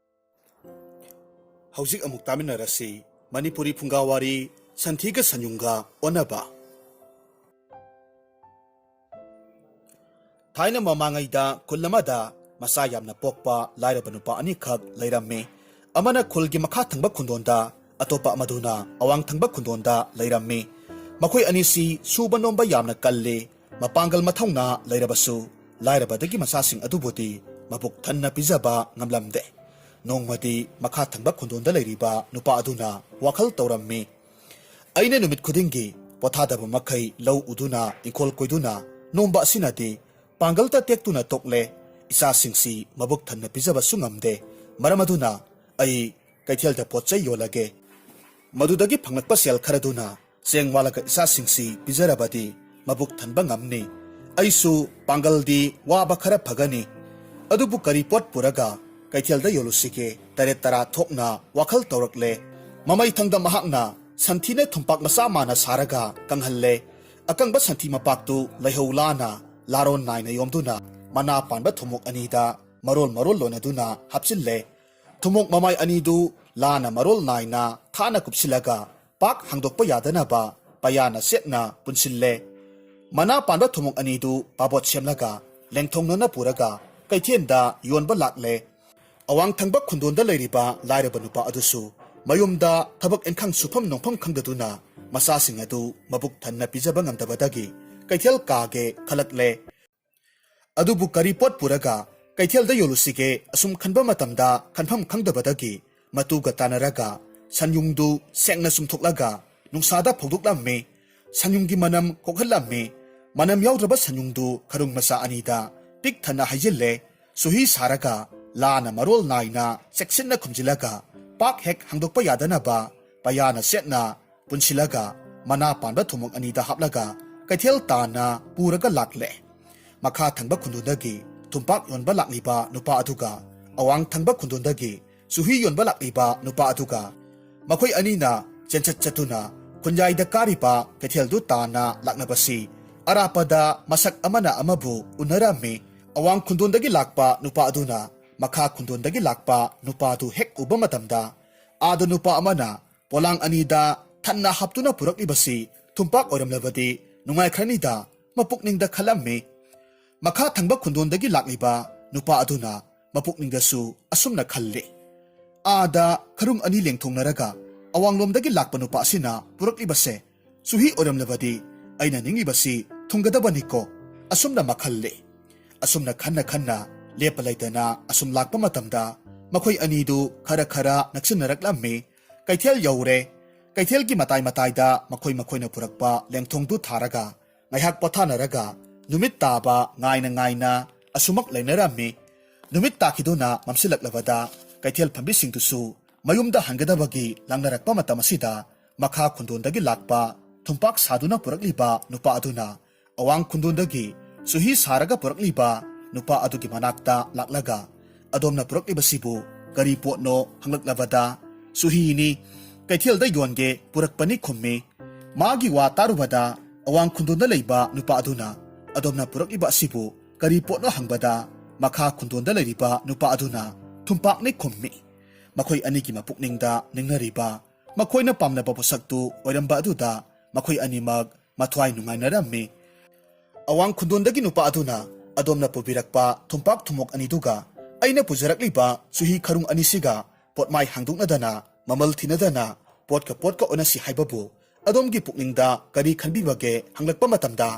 ꯍꯧꯖꯤꯛ ꯑꯃꯨꯛ ꯇꯥꯃꯤꯟꯅꯔꯁꯤ ꯃꯅꯤꯄꯨꯔꯤ ꯐꯨꯡꯒꯥꯋꯥꯔꯤ ꯁꯟꯊꯤꯒ ꯁꯟꯌꯨꯡꯒ ꯑꯣꯟꯅꯕ꯫ ꯊꯥꯏꯅ ꯃꯃꯥꯡꯉꯩꯗ ꯈꯨꯜ ꯑꯃꯗ ꯃꯆꯥ ꯌꯥꯝꯅ ꯄꯣꯛꯄ ꯂꯥꯏꯔꯕ ꯅꯨꯄꯥ ꯑꯅꯤꯈꯛ ꯂꯩꯔꯝꯃꯤ꯫ ꯑꯃꯅ ꯈꯨꯜꯒꯤ ꯃꯈꯥ ꯊꯪꯕ ꯈꯨꯟꯗꯣꯟꯗ, ꯑꯇꯣꯞꯄ ꯑꯃꯗꯨꯅ ꯑꯋꯥꯡ ꯊꯪꯕ ꯈꯨꯟꯗꯣꯟꯗ ꯂꯩꯔꯝꯃꯤ꯫ ꯃꯈꯣꯏ ꯑꯅꯤꯁꯤ ꯁꯨꯕ ꯅꯣꯝꯕ ꯌꯥꯝꯅ ꯀꯜꯂꯤ꯫ ꯃꯄꯥꯡꯒꯜ ꯃꯊꯧꯅꯥ ꯂꯩꯔꯕꯁꯨ ꯂꯥꯏꯔꯕꯗꯒꯤ ꯃꯆꯥꯁꯤꯡ ꯑꯗꯨꯕꯨꯗꯤ ꯃꯕꯨꯛ ꯊꯟꯅ ꯄꯤꯖꯕ ꯉꯝꯂꯝꯗꯦ꯫ ꯅꯣꯡꯃꯗꯤ ꯃꯈꯥ ꯊꯪꯕ ꯈꯨꯟꯗꯣꯟꯗ ꯂꯩꯔꯤꯕ ꯅꯨꯄꯥ ꯑꯗꯨꯅ ꯋꯥꯈꯜ ꯇꯧꯔꯝꯃꯤ, "ꯑꯩꯅ ꯅꯨꯃꯤꯠ ꯈꯨꯗꯤꯡꯒꯤ ꯄꯣꯊꯥꯗꯕ ꯃꯈꯩ ꯂꯧ ꯎꯗꯨꯅ, ꯏꯪꯈꯣꯜ ꯀꯣꯏꯗꯨꯅ ꯅꯣꯝꯕ ꯑꯁꯤꯅꯗꯤ ꯄꯥꯡꯒꯜꯇ ꯇꯦꯛꯇꯨꯅ ꯇꯣꯛꯂꯦ꯫ ꯏꯆꯥꯁꯤꯡꯁꯤ ꯃꯕꯨꯛ ꯊꯟꯅ ꯄꯤꯖꯕꯁꯨ ꯉꯝꯗꯦ꯫ ꯃꯔꯝ ꯑꯗꯨꯅ ꯑꯩ ꯀꯩꯊꯦꯜꯗ ꯄꯣꯠ ꯆꯩ ꯌꯣꯜꯂꯒꯦ꯫ ꯃꯗꯨꯗꯒꯤ ꯐꯪꯂꯛꯄ ꯁꯦꯜ ꯈꯔꯗꯨꯅ ꯆꯦꯡ ꯋꯥꯜꯂꯒ ꯏꯆꯥꯁꯤꯡꯁꯤ ꯄꯤꯖꯔꯕꯗꯤ ꯃꯕꯨꯛ ꯊꯟꯕ ꯉꯝꯅꯤ꯫ ꯑꯩꯁꯨ ꯄꯥꯡꯒꯜꯗꯤ ꯋꯥꯕ ꯈꯔ ꯐꯒꯅꯤ꯫ ꯑꯗꯨꯕꯨ ꯀꯔꯤ ꯄꯣꯠ ꯄꯨꯔꯒ ꯀꯩꯊꯦꯜꯗ ꯌꯣꯜꯂꯨꯁꯤꯒꯦ? ꯇꯔꯦꯠ ꯇꯔꯥ ꯊꯣꯛꯅ ꯋꯥꯈꯜ ꯇꯧꯔꯛꯂꯦ꯫ ꯃꯃꯩ ꯊꯪꯗ ꯃꯍꯥꯛꯅ ꯁꯟꯊꯤꯅ ꯊꯨꯝꯄꯥꯛ ꯃꯆꯥ ꯃꯥꯅ ꯁꯥꯔꯒ ꯀꯪꯍꯜꯂꯦ꯫ ꯑꯀꯪꯕ ꯁꯟꯊꯤ ꯃꯄꯥꯛꯇꯨ ꯂꯩꯍꯧ ꯂꯥꯅ ꯂꯥꯔꯣꯟ ꯅꯥꯏꯅ ꯌꯣꯝꯗꯨꯅ ꯃꯅꯥ ꯄꯥꯟꯕ ꯊꯨꯝꯃꯣꯛ ꯑꯅꯤꯗ ꯃꯔꯣꯜ ꯃꯔꯣꯜ ꯂꯣꯟꯅꯗꯨꯅ ꯍꯥꯞꯆꯤꯜꯂꯦ꯫ ꯊꯨꯝꯃꯣꯛ ꯃꯃꯥꯏ ꯑꯅꯤꯗꯨ ꯂꯥꯅ ꯃꯔꯣꯜ ꯅꯥꯏꯅ ꯊꯥꯅ ꯀꯨꯞꯁꯤꯜꯂꯒ ꯄꯥꯛ ꯍꯥꯡꯗꯣꯛꯄ ꯌꯥꯗꯅꯕ ꯄꯌꯥꯅ ꯆꯦꯠꯅ ꯄꯨꯟꯁꯤꯜꯂꯦ꯫ ꯃꯅꯥ ꯄꯥꯟꯕ ꯊꯨꯝꯃꯣꯛ ꯑꯅꯤꯗꯨ ꯄꯥꯕꯣꯠ ꯁꯦꯝꯂꯒ ꯂꯦꯡꯊꯣꯡꯅꯅ ꯄꯨꯔꯒ ꯀꯩꯊꯦꯜꯗ ꯌꯣꯟꯕ ꯂꯥꯛꯂꯦ꯫ ꯑꯋꯥꯡ ꯊꯪꯕ ꯈꯨꯟꯗꯣꯟꯗ ꯂꯩꯔꯤꯕ ꯂꯥꯏꯔꯕ ꯅꯨꯄꯥ ꯑꯗꯨꯁꯨ ꯃꯌꯨꯝꯗ ꯊꯕꯛ ꯏꯟꯈꯥꯡ ꯁꯨꯐꯝ ꯅꯣꯝꯐꯝ ꯈꯪꯗꯗꯨꯅ ꯃꯆꯥꯁꯤꯡ ꯑꯗꯨ ꯃꯕꯨꯛ ꯊꯟꯅ ꯄꯤꯖꯕ ꯉꯝꯗꯕꯗꯒꯤ ꯀꯩꯊꯦꯜ ꯀꯥꯒꯦ ꯈꯜꯂꯛꯂꯦ꯫ ꯑꯗꯨꯕꯨ ꯀꯔꯤ ꯄꯣꯠ ꯄꯨꯔꯒ ꯀꯩꯊꯦꯜꯗ ꯌꯣꯜꯂꯨꯁꯤꯒꯦ ꯑꯁꯨꯝ ꯈꯟꯕ ꯃꯇꯝꯗ ꯈꯟꯐꯝ ꯈꯪꯗꯕꯗꯒꯤ ꯃꯇꯨꯒ ꯇꯥꯟꯅꯔꯒ ꯁꯟꯌꯨꯡꯗꯨ ꯁꯦꯡꯅ ꯆꯨꯝꯊꯣꯛꯂꯒ ꯅꯨꯡꯁꯥꯗ ꯐꯧꯗꯣꯛꯂꯝꯃꯤ꯫ ꯁꯟꯌꯨꯡꯒꯤ ꯃꯅꯝ ꯀꯣꯛꯍꯜꯂꯝꯃꯤ꯫ ꯃꯅꯝ ꯌꯥꯎꯗ꯭ꯔꯕ ꯁꯟꯌꯨꯡꯗꯨ ꯈꯔꯨꯡ ꯃꯆꯥ ꯑꯅꯤꯗ ꯄꯤꯛ ꯊꯟꯅ ꯍꯩꯖꯤꯜꯂꯦ꯫ ꯆꯨꯍꯤ ꯁꯥꯔꯒ ꯂꯥꯅ ꯃꯔꯣꯜ ꯅꯥꯏꯅ ꯆꯦꯛꯁꯤꯟꯅ ꯈꯨꯝꯖꯤꯜꯂꯒ ꯄꯥꯛ ꯍꯦꯛ ꯍꯥꯡꯗꯣꯛꯄ ꯌꯥꯗꯅꯕ ꯄꯌꯥꯅ ꯆꯦꯠꯅ ꯄꯨꯟꯁꯤꯜꯂꯒ ꯃꯅꯥ ꯄꯥꯟꯕ ꯊꯨꯝꯃꯣꯛ ꯑꯅꯤꯗ ꯍꯥꯞꯂꯒ ꯀꯩꯊꯦꯜ ꯇꯥꯟꯅ ꯄꯨꯔꯒ ꯂꯥꯛꯂꯦ꯫ ꯃꯈꯥ ꯊꯪꯕ ꯈꯨꯟꯗꯣꯟꯗꯒꯤ ꯊꯨꯝꯄꯥꯛ ꯌꯣꯟꯕ ꯂꯥꯛꯂꯤꯕ ꯅꯨꯄꯥ ꯑꯗꯨꯒ ꯑꯋꯥꯡ ꯊꯪꯕ ꯈꯨꯟꯗꯣꯟꯗꯒꯤ ꯆꯨꯍꯤ ꯌꯣꯟꯕ ꯂꯥꯛꯂꯤꯕ ꯅꯨꯄꯥ ꯑꯗꯨꯒ ꯃꯈꯣꯏ ꯑꯅꯤꯅ ꯆꯦꯟꯆꯠ ꯆꯠꯇꯨꯅ ꯈꯨꯟꯌꯥꯏꯗ ꯀꯥꯔꯤꯕ ꯀꯩꯊꯦꯜꯗꯨ ꯇꯥꯟꯅ ꯂꯥꯛꯅꯕꯁꯤ ꯑꯔꯥꯞꯄꯗ ꯃꯁꯛ ꯑꯃꯅ ꯑꯃꯕꯨ ꯎꯅꯔꯝꯃꯤ꯫ ꯑꯋꯥꯡ ꯈꯨꯟꯗꯣꯟꯗꯒꯤ ꯂꯥꯛꯄ ꯅꯨꯄꯥ ꯑꯗꯨꯅ ꯃꯈꯥ ꯈꯨꯟꯗꯣꯟꯗꯒꯤ ꯂꯥꯛꯄ ꯅꯨꯄꯥ ꯑꯗꯨ ꯍꯦꯛ ꯎꯕ ꯃꯇꯝꯗ ꯑꯥꯗ ꯅꯨꯄꯥ ꯑꯃꯅ ꯄꯣꯂꯥꯡ ꯑꯅꯤꯗ ꯊꯟꯅ ꯍꯥꯞꯇꯨꯅ ꯄꯨꯔꯛꯂꯤꯕꯁꯤ ꯊꯨꯝꯄꯥꯛ ꯑꯣꯏꯔꯝꯂꯕꯗꯤ ꯅꯨꯡꯉꯥꯏꯈ꯭ꯔꯅꯤꯗ ꯃꯄꯨꯛꯅꯤꯡꯗ ꯈꯜꯂꯝꯃꯤ꯫ ꯃꯈꯥ ꯊꯪꯕ ꯈꯨꯟꯗꯣꯟꯗꯒꯤ ꯂꯥꯛꯂꯤꯕ ꯅꯨꯄꯥ ꯑꯗꯨꯅ ꯃꯄꯨꯛꯅꯤꯡꯗꯁꯨ ꯑꯁꯨꯝꯅ ꯈꯜꯂꯤ, "ꯑꯥꯗ ꯈꯔꯨꯡ ꯑꯅꯤ ꯂꯦꯡꯊꯣꯡꯅꯔꯒ ꯑꯋꯥꯡꯂꯣꯝꯗꯒꯤ ꯂꯥꯛꯄ ꯅꯨꯄꯥ ꯑꯁꯤꯅ ꯄꯨꯔꯛꯂꯤꯕꯁꯦ ꯆꯨꯍꯤ ꯑꯣꯏꯔꯝꯂꯕꯗꯤ ꯑꯩꯅ ꯅꯤꯡꯂꯤꯕꯁꯤ ꯊꯨꯡꯒꯗꯕꯅꯤꯀꯣ?" ꯑꯁꯨꯝꯅ ꯃꯈꯜꯂꯤ꯫ ꯑꯁꯨꯝꯅ ꯈꯟꯅ ꯈꯟꯅ ꯂꯦꯞꯄ ꯂꯩꯇꯅ ꯑꯁꯨꯝ ꯂꯥꯛꯄ ꯃꯇꯝꯗ ꯃꯈꯣꯏ ꯑꯅꯤꯗꯨ ꯈꯔ ꯈꯔ ꯅꯛꯁꯤꯟꯅꯔꯛꯂꯝꯃꯤ꯫ ꯀꯩꯊꯦꯜ ꯌꯧꯔꯦ꯫ ꯀꯩꯊꯦꯜꯒꯤ ꯃꯇꯥꯏ ꯃꯇꯥꯏꯗ ꯃꯈꯣꯏ ꯃꯈꯣꯏꯅ ꯄꯨꯔꯛꯄ ꯂꯦꯡꯊꯣꯡꯗꯨ ꯊꯥꯔꯒ ꯉꯥꯏꯍꯥꯛ ꯄꯣꯊꯥꯅꯔꯒ ꯅꯨꯃꯤꯠ ꯇꯥꯕ ꯉꯥꯏꯅ ꯉꯥꯏꯅ ꯑꯁꯨꯃꯛ ꯂꯩꯅꯔꯝꯃꯤ꯫ ꯅꯨꯃꯤꯠ ꯇꯥꯈꯤꯗꯨꯅ ꯃꯝꯁꯤꯜꯂꯛꯂꯕꯗ ꯀꯩꯊꯦꯜ ꯐꯝꯕꯤꯁꯤꯡꯗꯨꯁꯨ ꯃꯌꯨꯝꯗ ꯍꯟꯒꯗꯕꯒꯤ ꯂꯥꯡꯅꯔꯛꯄ ꯃꯇꯝ ꯑꯁꯤꯗ ꯃꯈꯥ ꯈꯨꯟꯗꯣꯟꯗꯒꯤ ꯂꯥꯛꯄ ꯊꯨꯝꯄꯥꯛ ꯁꯥꯗꯨꯅ ꯄꯨꯔꯛꯂꯤꯕ ꯅꯨꯄꯥ ꯑꯗꯨꯅ ꯑꯋꯥꯡ ꯈꯨꯟꯗꯣꯟꯗꯒꯤ ꯆꯨꯍꯤ ꯁꯥꯔꯒ ꯄꯨꯔꯛꯂꯤꯕ ꯅꯨꯄꯥ ꯑꯗꯨꯒꯤ ꯃꯅꯥꯛꯇ ꯂꯥꯛꯂꯒ, "ꯑꯗꯣꯝꯅ ꯄꯨꯔꯛꯂꯤꯕꯁꯤꯕꯨ ꯀꯔꯤ ꯄꯣꯠꯅꯣ?" ꯍꯪꯂꯛꯂꯕꯗ, "ꯆꯨꯍꯤꯅꯤ, ꯀꯩꯊꯦꯜꯗ ꯌꯣꯟꯒꯦ ꯄꯨꯔꯛꯄꯅꯤ" ꯈꯨꯝꯃꯤ꯫ ꯃꯥꯒꯤ ꯋꯥ ꯇꯥꯔꯨꯕꯗ ꯑꯋꯥꯡ ꯈꯨꯟꯗꯣꯟꯗ ꯂꯩꯕ ꯅꯨꯄꯥ ꯑꯗꯨꯅ, "ꯑꯗꯣꯝꯅ ꯄꯨꯔꯛꯂꯤꯕ ꯑꯁꯤꯕꯨ ꯀꯔꯤ ꯄꯣꯠꯅꯣ?" ꯍꯪꯕꯗ, ꯃꯈꯥ ꯈꯨꯟꯗꯣꯟꯗ ꯂꯩꯔꯤꯕ ꯅꯨꯄꯥ ꯑꯗꯨꯅ, "ꯊꯨꯝꯄꯥꯛꯅꯤ" ꯈꯨꯝꯃꯤ꯫ ꯃꯈꯣꯏ ꯑꯅꯤꯒꯤ ꯃꯄꯨꯛꯅꯤꯡꯗ ꯅꯤꯡꯅꯔꯤꯕ, ꯃꯈꯣꯏꯅ ꯄꯥꯝꯅꯕ ꯄꯣꯠꯁꯛꯇꯨ ꯑꯣꯏꯔꯝꯕ ꯑꯗꯨꯗ ꯃꯈꯣꯏ ꯑꯅꯤꯃꯛ ꯃꯊ꯭ꯋꯥꯏ ꯅꯨꯡꯉꯥꯏꯅꯔꯝꯃꯤ꯫ ꯑꯋꯥꯡ ꯈꯨꯟꯗꯣꯟꯗꯒꯤ ꯅꯨꯄꯥ ꯑꯗꯨꯅ, "ꯑꯗꯣꯝꯅ ꯄꯨꯕꯤꯔꯛꯄ ꯊꯨꯝꯄꯥꯛ ꯊꯨꯝꯃꯣꯛ ꯑꯅꯤꯗꯨꯒ ꯑꯩꯅ ꯄꯨꯖꯔꯛꯂꯤꯕ ꯆꯨꯍꯤ ꯈꯔꯨꯡ ꯑꯅꯤꯁꯤꯒ ꯄꯣꯠꯃꯥꯏ ꯍꯥꯡꯗꯣꯛꯅꯗꯅ, ꯃꯃꯜ ꯊꯤꯅꯗꯅ, ꯄꯣꯠꯀ ꯄꯣꯠꯀ ꯑꯣꯟꯅꯁꯤ ꯍꯥꯏꯕꯕꯨ ꯑꯗꯣꯝꯒꯤ ꯄꯨꯛꯅꯤꯡꯗ ꯀꯔꯤ ꯈꯟꯕꯤꯕꯒꯦ?" ꯍꯪꯂꯛꯄ ꯃꯇꯝꯗ,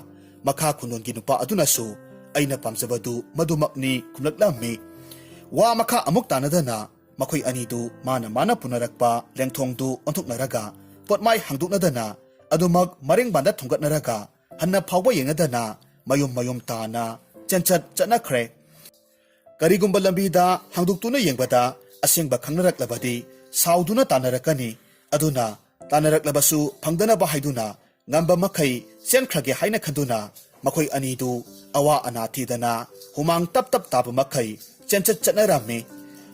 ꯃꯈꯥ ꯈꯨꯟꯗꯣꯟꯒꯤ ꯅꯨꯄꯥ ꯑꯗꯨꯅꯁꯨ, "ꯑꯩꯅ ꯄꯥꯝꯖꯕꯗꯨ ꯃꯗꯨꯃꯛꯅꯤ" ꯈꯨꯝꯂꯛꯂꯝꯃꯤ꯫ ꯋꯥ ꯃꯈꯥ ꯑꯃꯨꯛ ꯇꯥꯅꯗꯅ ꯃꯈꯣꯏ ꯑꯅꯤꯗꯨ ꯃꯥꯅ ꯃꯥꯅ ꯄꯨꯅꯔꯛꯄ ꯂꯦꯡꯊꯣꯡꯗꯨ ꯑꯣꯟꯊꯣꯛꯅꯔꯒ ꯄꯣꯠꯃꯥꯏ ꯍꯥꯡꯗꯣꯛꯅꯗꯅ ꯑꯗꯨꯃꯛ ꯃꯔꯦꯡꯕꯥꯟꯗ ꯊꯣꯡꯒꯠꯅꯔꯒ ꯍꯟꯅ ꯐꯥꯎꯕ ꯌꯦꯡꯅꯗꯅ ꯃꯌꯨꯝ ꯃꯌꯨꯝ ꯇꯥꯅ ꯆꯦꯟꯆꯠ ꯆꯠꯅꯈ꯭ꯔꯦ꯫ ꯀꯔꯤꯒꯨꯝꯕ ꯂꯝꯕꯤꯗ ꯍꯥꯡꯗꯣꯛꯇꯨꯅ ꯌꯦꯡꯕꯗ ꯑꯁꯦꯡꯕ ꯈꯪꯅꯔꯛꯂꯕꯗꯤ ꯁꯥꯎꯗꯨꯅ ꯇꯥꯟꯅꯔꯛꯀꯅꯤ꯫ ꯑꯗꯨꯅ ꯇꯥꯟꯅꯔꯛꯂꯕꯁꯨ ꯐꯪꯗꯅꯕ ꯍꯥꯏꯗꯨꯅ ꯉꯝꯕ ꯃꯈꯩ ꯆꯦꯟꯈ꯭ꯔꯒꯦ ꯍꯥꯏꯅ ꯈꯟꯗꯨꯅ ꯃꯈꯣꯏ ꯑꯅꯤꯗꯨ ꯑꯋꯥ ꯑꯅꯥ ꯊꯤꯗꯅ ꯍꯨꯃꯥꯡ ꯇꯞ ꯇꯞ ꯇꯥꯕ ꯃꯈꯩ ꯆꯦꯟꯆꯠ ꯆꯠꯅꯔꯝꯃꯤ꯫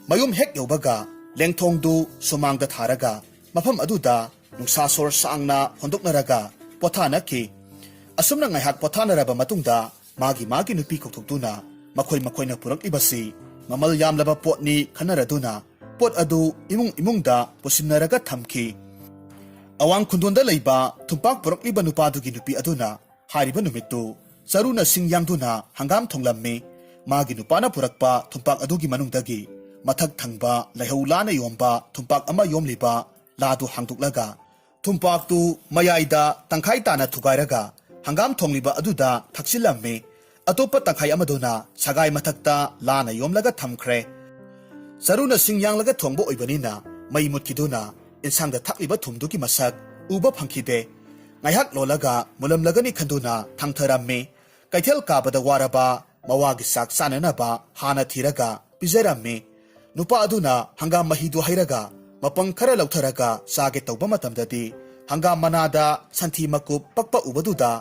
ꯃꯌꯨꯝ ꯍꯦꯛ ꯌꯧꯕꯒ ꯂꯦꯡꯊꯣꯡꯗꯨ ꯁꯨꯃꯥꯡꯗ ꯊꯥꯔꯒ ꯃꯐꯝ ꯑꯗꯨꯗ ꯅꯨꯡꯁꯥ ꯁꯣꯔ ꯁꯥꯡꯅ ꯍꯣꯟꯗꯣꯛꯅꯔꯒ ꯄꯣꯊꯥꯅꯈꯤ꯫ ꯑꯁꯨꯝꯅ ꯉꯥꯏꯍꯥꯛ ꯄꯣꯊꯥꯅꯔꯕ ꯃꯇꯨꯡꯗ ꯃꯥꯒꯤ ꯃꯥꯒꯤ ꯅꯨꯄꯤ ꯀꯧꯊꯣꯛꯇꯨꯅ ꯃꯈꯣꯏ ꯃꯈꯣꯏꯅ ꯄꯨꯔꯛꯂꯤꯕꯁꯤ ꯃꯃꯜ ꯌꯥꯝꯂꯕ ꯄꯣꯠꯅꯤ ꯈꯟꯅꯔꯗꯨꯅ ꯄꯣꯠ ꯑꯗꯨ ꯏꯃꯨꯡ ꯏꯃꯨꯡꯗ ꯄꯨꯁꯤꯟꯅꯔꯒ ꯊꯝꯈꯤ꯫ ꯑꯋꯥꯡ ꯈꯨꯟꯗꯣꯟꯗ ꯂꯩꯕ ꯊꯨꯝꯄꯥꯛ ꯄꯨꯔꯛꯂꯤꯕ ꯅꯨꯄꯥꯗꯨꯒꯤ ꯅꯨꯄꯤ ꯑꯗꯨꯅ ꯍꯥꯏꯔꯤꯕ ꯅꯨꯃꯤꯠꯇꯨ ꯆꯔꯨꯅ ꯁꯤꯡ ꯌꯥꯡꯗꯨꯅ ꯍꯪꯒꯥꯝ ꯊꯣꯡꯂꯝꯃꯤ꯫ ꯃꯥꯒꯤ ꯅꯨꯄꯥꯅ ꯄꯨꯔꯛꯄ ꯊꯨꯝꯄꯥꯛ ꯑꯗꯨꯒꯤ ꯃꯅꯨꯡꯗꯒꯤ ꯃꯊꯛ ꯊꯪꯕ ꯂꯩꯍꯧ ꯂꯥꯅ ꯌꯣꯝꯕ ꯊꯨꯝꯄꯥꯛ ꯑꯃ ꯌꯣꯝꯂꯤꯕ ꯂꯥꯗꯨ ꯍꯥꯡꯗꯣꯛꯂꯒ ꯊꯨꯝꯄꯥꯛꯇꯨ ꯃꯌꯥꯏꯗ ꯇꯪꯈꯥꯏ ꯇꯥꯅ ꯊꯨꯒꯥꯏꯔꯒ ꯍꯪꯒꯥꯝ ꯊꯣꯡꯂꯤꯕ ꯑꯗꯨꯗ ꯊꯛꯆꯤꯜꯂꯝꯃꯤ꯫ ꯑꯇꯣꯞꯄ ꯇꯪꯈꯥꯏ ꯑꯃꯗꯨꯅ ꯁꯒꯥꯏ ꯃꯊꯛꯇ ꯂꯥꯅ ꯌꯣꯝꯂꯒ ꯊꯝꯈ꯭ꯔꯦ꯫ ꯆꯔꯨꯅ ꯁꯤꯡ ꯌꯥꯡꯂꯒ ꯊꯣꯡꯕ ꯑꯣꯏꯕꯅꯤꯅ ꯃꯩ ꯃꯨꯠꯈꯤꯗꯨꯅ ꯏꯟꯁꯥꯡꯗ ꯊꯥꯛꯂꯤꯕ ꯊꯨꯝꯗꯨꯒꯤ ꯃꯁꯛ ꯎꯕ ꯐꯪꯈꯤꯗꯦ꯫ ꯉꯥꯏꯍꯥꯛ ꯂꯣꯜꯂꯒ ꯃꯨꯜꯂꯝꯂꯒꯅꯤ ꯈꯟꯗꯨꯅ ꯊꯥꯡꯊꯔꯝꯃꯤ꯫ ꯀꯩꯊꯦꯜ ꯀꯥꯕꯗ ꯋꯥꯔꯕ ꯃꯋꯥꯒꯤ ꯆꯥꯛ ꯆꯥꯅꯅꯕ ꯍꯥꯟꯅ ꯊꯤꯔꯒ ꯄꯤꯖꯔꯝꯃꯤ꯫ ꯅꯨꯄꯥ ꯑꯗꯨꯅ ꯍꯪꯒꯥꯝ ꯃꯍꯤꯗꯨ ꯍꯩꯔꯒ ꯃꯄꯪ ꯈꯔ ꯂꯧꯊꯔꯒ ꯆꯥꯒꯦ ꯇꯧꯕ ꯃꯇꯝꯗꯗꯤ, ꯍꯪꯒꯥꯝ ꯃꯅꯥꯗ ꯁꯟꯊꯤ ꯃꯀꯨꯞ ꯄꯛꯄ ꯎꯕꯗꯨꯗ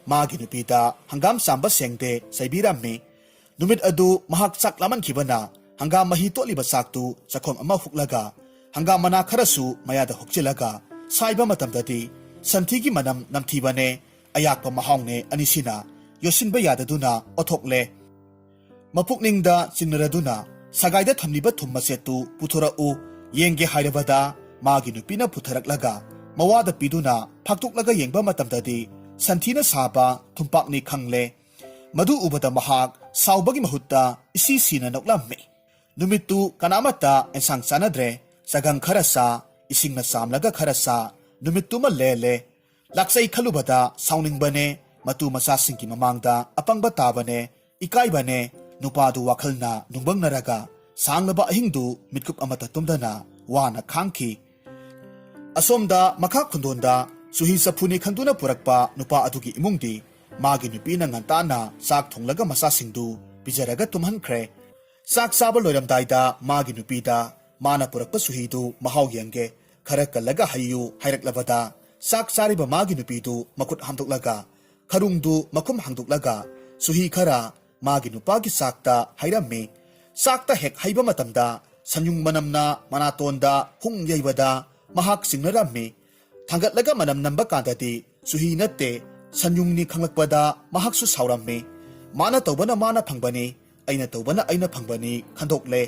ꯃꯥꯒꯤ ꯅꯨꯄꯤꯗ ꯍꯪꯒꯥꯝ ꯆꯥꯝꯕ ꯁꯦꯡꯗꯦ ꯆꯩꯕꯤꯔꯝꯃꯤ꯫ ꯅꯨꯃꯤꯠ ꯑꯗꯨ ꯃꯍꯥꯛ ꯆꯥꯛ ꯂꯥꯝꯃꯟꯈꯤꯕꯅ ꯍꯪꯒꯥꯝ ꯃꯍꯤ ꯇꯣꯠꯂꯤꯕ ꯆꯥꯛꯇꯨ ꯆꯥꯛꯈꯣꯝ ꯑꯃ ꯍꯨꯛꯂꯒ ꯍꯪꯒꯥꯝ ꯃꯅꯥ ꯈꯔꯁꯨ ꯃꯌꯥꯗ ꯍꯨꯛꯆꯤꯜꯂꯒ ꯁꯥꯏꯕ ꯃꯇꯝꯗꯗꯤ, ꯁꯟꯊꯤꯒꯤ ꯃꯅꯝ ꯅꯝꯊꯤꯕꯅꯦ, ꯑꯌꯥꯛꯄ ꯃꯍꯥꯎꯅꯦ ꯑꯅꯤꯁꯤꯅ ꯌꯣꯠꯁꯤꯟꯕ ꯌꯥꯗꯗꯨꯅ ꯑꯣꯊꯣꯛꯂꯦ꯫ ꯃꯄꯨꯛꯅꯤꯡꯗ ꯆꯤꯡꯅꯔꯗꯨꯅ ꯁꯒꯥꯏꯗ ꯊꯝꯂꯤꯕ ꯊꯨꯝ ꯃꯆꯦꯠꯇꯨ ꯄꯨꯊꯣꯔꯛꯎ ꯌꯦꯡꯒꯦ ꯍꯥꯏꯔꯕꯗ, ꯃꯥꯒꯤ ꯅꯨꯄꯤꯅ ꯄꯨꯊꯔꯛꯂꯒ ꯃꯋꯥꯗ ꯄꯤꯗꯨꯅ ꯐꯥꯛꯇꯣꯛꯂꯒ ꯌꯦꯡꯕ ꯃꯇꯝꯗꯗꯤ, ꯁꯟꯊꯤꯅ ꯁꯥꯕ ꯊꯨꯝꯄꯥꯛꯅꯤ ꯈꯪꯂꯦ꯫ ꯃꯗꯨ ꯎꯕꯗ ꯃꯍꯥꯛ ꯁꯥꯎꯕꯒꯤ ꯃꯍꯨꯠꯇ ꯏꯁꯤ ꯁꯤꯅ ꯅꯣꯛꯂꯝꯃꯤ꯫ ꯅꯨꯃꯤꯠꯇꯨ ꯀꯅꯥꯃꯠꯇ ꯑꯦꯟꯁꯥꯡ ꯆꯥꯅꯗ꯭ꯔꯦ꯫ ꯆꯒꯪ ꯈꯔ ꯆꯥ, ꯏꯁꯤꯡꯅ ꯆꯥꯝꯂꯒ ꯈꯔ ꯆꯥ, ꯅꯨꯃꯤꯠꯇꯨꯃ ꯂꯦꯜꯂꯦ꯫ ꯂꯥꯛꯆꯩ ꯈꯜꯂꯨꯕꯗ ꯁꯥꯎꯅꯤꯡꯕꯅꯦ, ꯃꯇꯨ ꯃꯆꯥꯁꯤꯡꯒꯤ ꯃꯃꯥꯡꯗ ꯑꯄꯪꯕ ꯇꯥꯕꯅꯦ, ꯏꯀꯥꯏꯕꯅꯦ꯫ ꯅꯨꯄꯥꯗꯨ ꯋꯥꯈꯜꯅ ꯅꯨꯡꯕꯪꯅꯔꯒ ꯁꯥꯡꯂꯕ ꯑꯍꯤꯡꯗꯨ ꯃꯤꯠꯀꯨꯞ ꯑꯃꯠꯇ ꯇꯨꯝꯗꯅ ꯋꯥꯅ ꯈꯥꯡꯈꯤ꯫ ꯑꯁꯣꯝꯗ ꯃꯈꯥ ꯈꯨꯟꯗꯣꯟꯗ ꯆꯨꯍꯤ ꯆꯐꯨꯅꯤ ꯈꯟꯗꯨꯅ ꯄꯨꯔꯛꯄ ꯅꯨꯄꯥ ꯑꯗꯨꯒꯤ ꯏꯃꯨꯡꯗꯤ ꯃꯥꯒꯤ ꯅꯨꯄꯤꯅ ꯉꯟꯇꯥꯅ ꯆꯥꯛ ꯊꯣꯡꯂꯒ ꯃꯆꯥꯁꯤꯡꯗꯨ ꯄꯤꯖꯔꯒ ꯇꯨꯝꯍꯟꯈ꯭ꯔꯦ꯫ ꯆꯥꯛ ꯆꯥꯕ ꯂꯣꯏꯔꯝꯗꯥꯏꯗ ꯃꯥꯒꯤ ꯅꯨꯄꯤꯗ ꯃꯥꯅ ꯄꯨꯔꯛꯄ ꯆꯨꯍꯤꯗꯨ ꯃꯍꯥꯎ ꯌꯦꯡꯒꯦ, ꯈꯔ ꯀꯜꯂꯒ ꯍꯩꯌꯨ ꯍꯥꯏꯔꯛꯂꯕꯗ, ꯆꯥꯛ ꯆꯥꯔꯤꯕ ꯃꯥꯒꯤ ꯅꯨꯄꯤꯗꯨ ꯃꯈꯨꯠ ꯍꯥꯝꯗꯣꯛꯂꯒ, ꯈꯔꯨꯡꯗꯨ ꯃꯈꯨꯝ ꯍꯥꯡꯗꯣꯛꯂꯒ, ꯆꯨꯍꯤ ꯈꯔ ꯃꯥꯒꯤ ꯅꯨꯄꯥꯒꯤ ꯆꯥꯛꯇ ꯍꯩꯔꯝꯃꯤ꯫ ꯆꯥꯛꯇ ꯍꯦꯛ ꯍꯩꯕ ꯃꯇꯝꯗ ꯁꯟꯌꯨꯡ ꯃꯅꯝꯅ ꯃꯅꯥꯇꯣꯟꯗ ꯍꯨꯝ ꯌꯩꯕꯗ ꯃꯍꯥꯛ ꯆꯤꯡꯅꯔꯝꯃꯤ꯫ ꯊꯥꯡꯒꯠꯂꯒ ꯃꯅꯝ ꯅꯝꯕ ꯀꯥꯟꯗꯗꯤ ꯆꯨꯍꯤ ꯅꯠꯇꯦ, ꯁꯟꯌꯨꯡꯅꯤ ꯈꯪꯂꯛꯄꯗ ꯃꯍꯥꯛꯁꯨ ꯁꯥꯎꯔꯝꯃꯤ꯫ ꯃꯥꯅ ꯇꯧꯕꯅ ꯃꯥꯅ ꯐꯪꯕꯅꯤ, ꯑꯩꯅ ꯇꯧꯕꯅ ꯑꯩꯅ ꯐꯪꯕꯅꯤ ꯈꯟꯗꯣꯛꯂꯦ꯫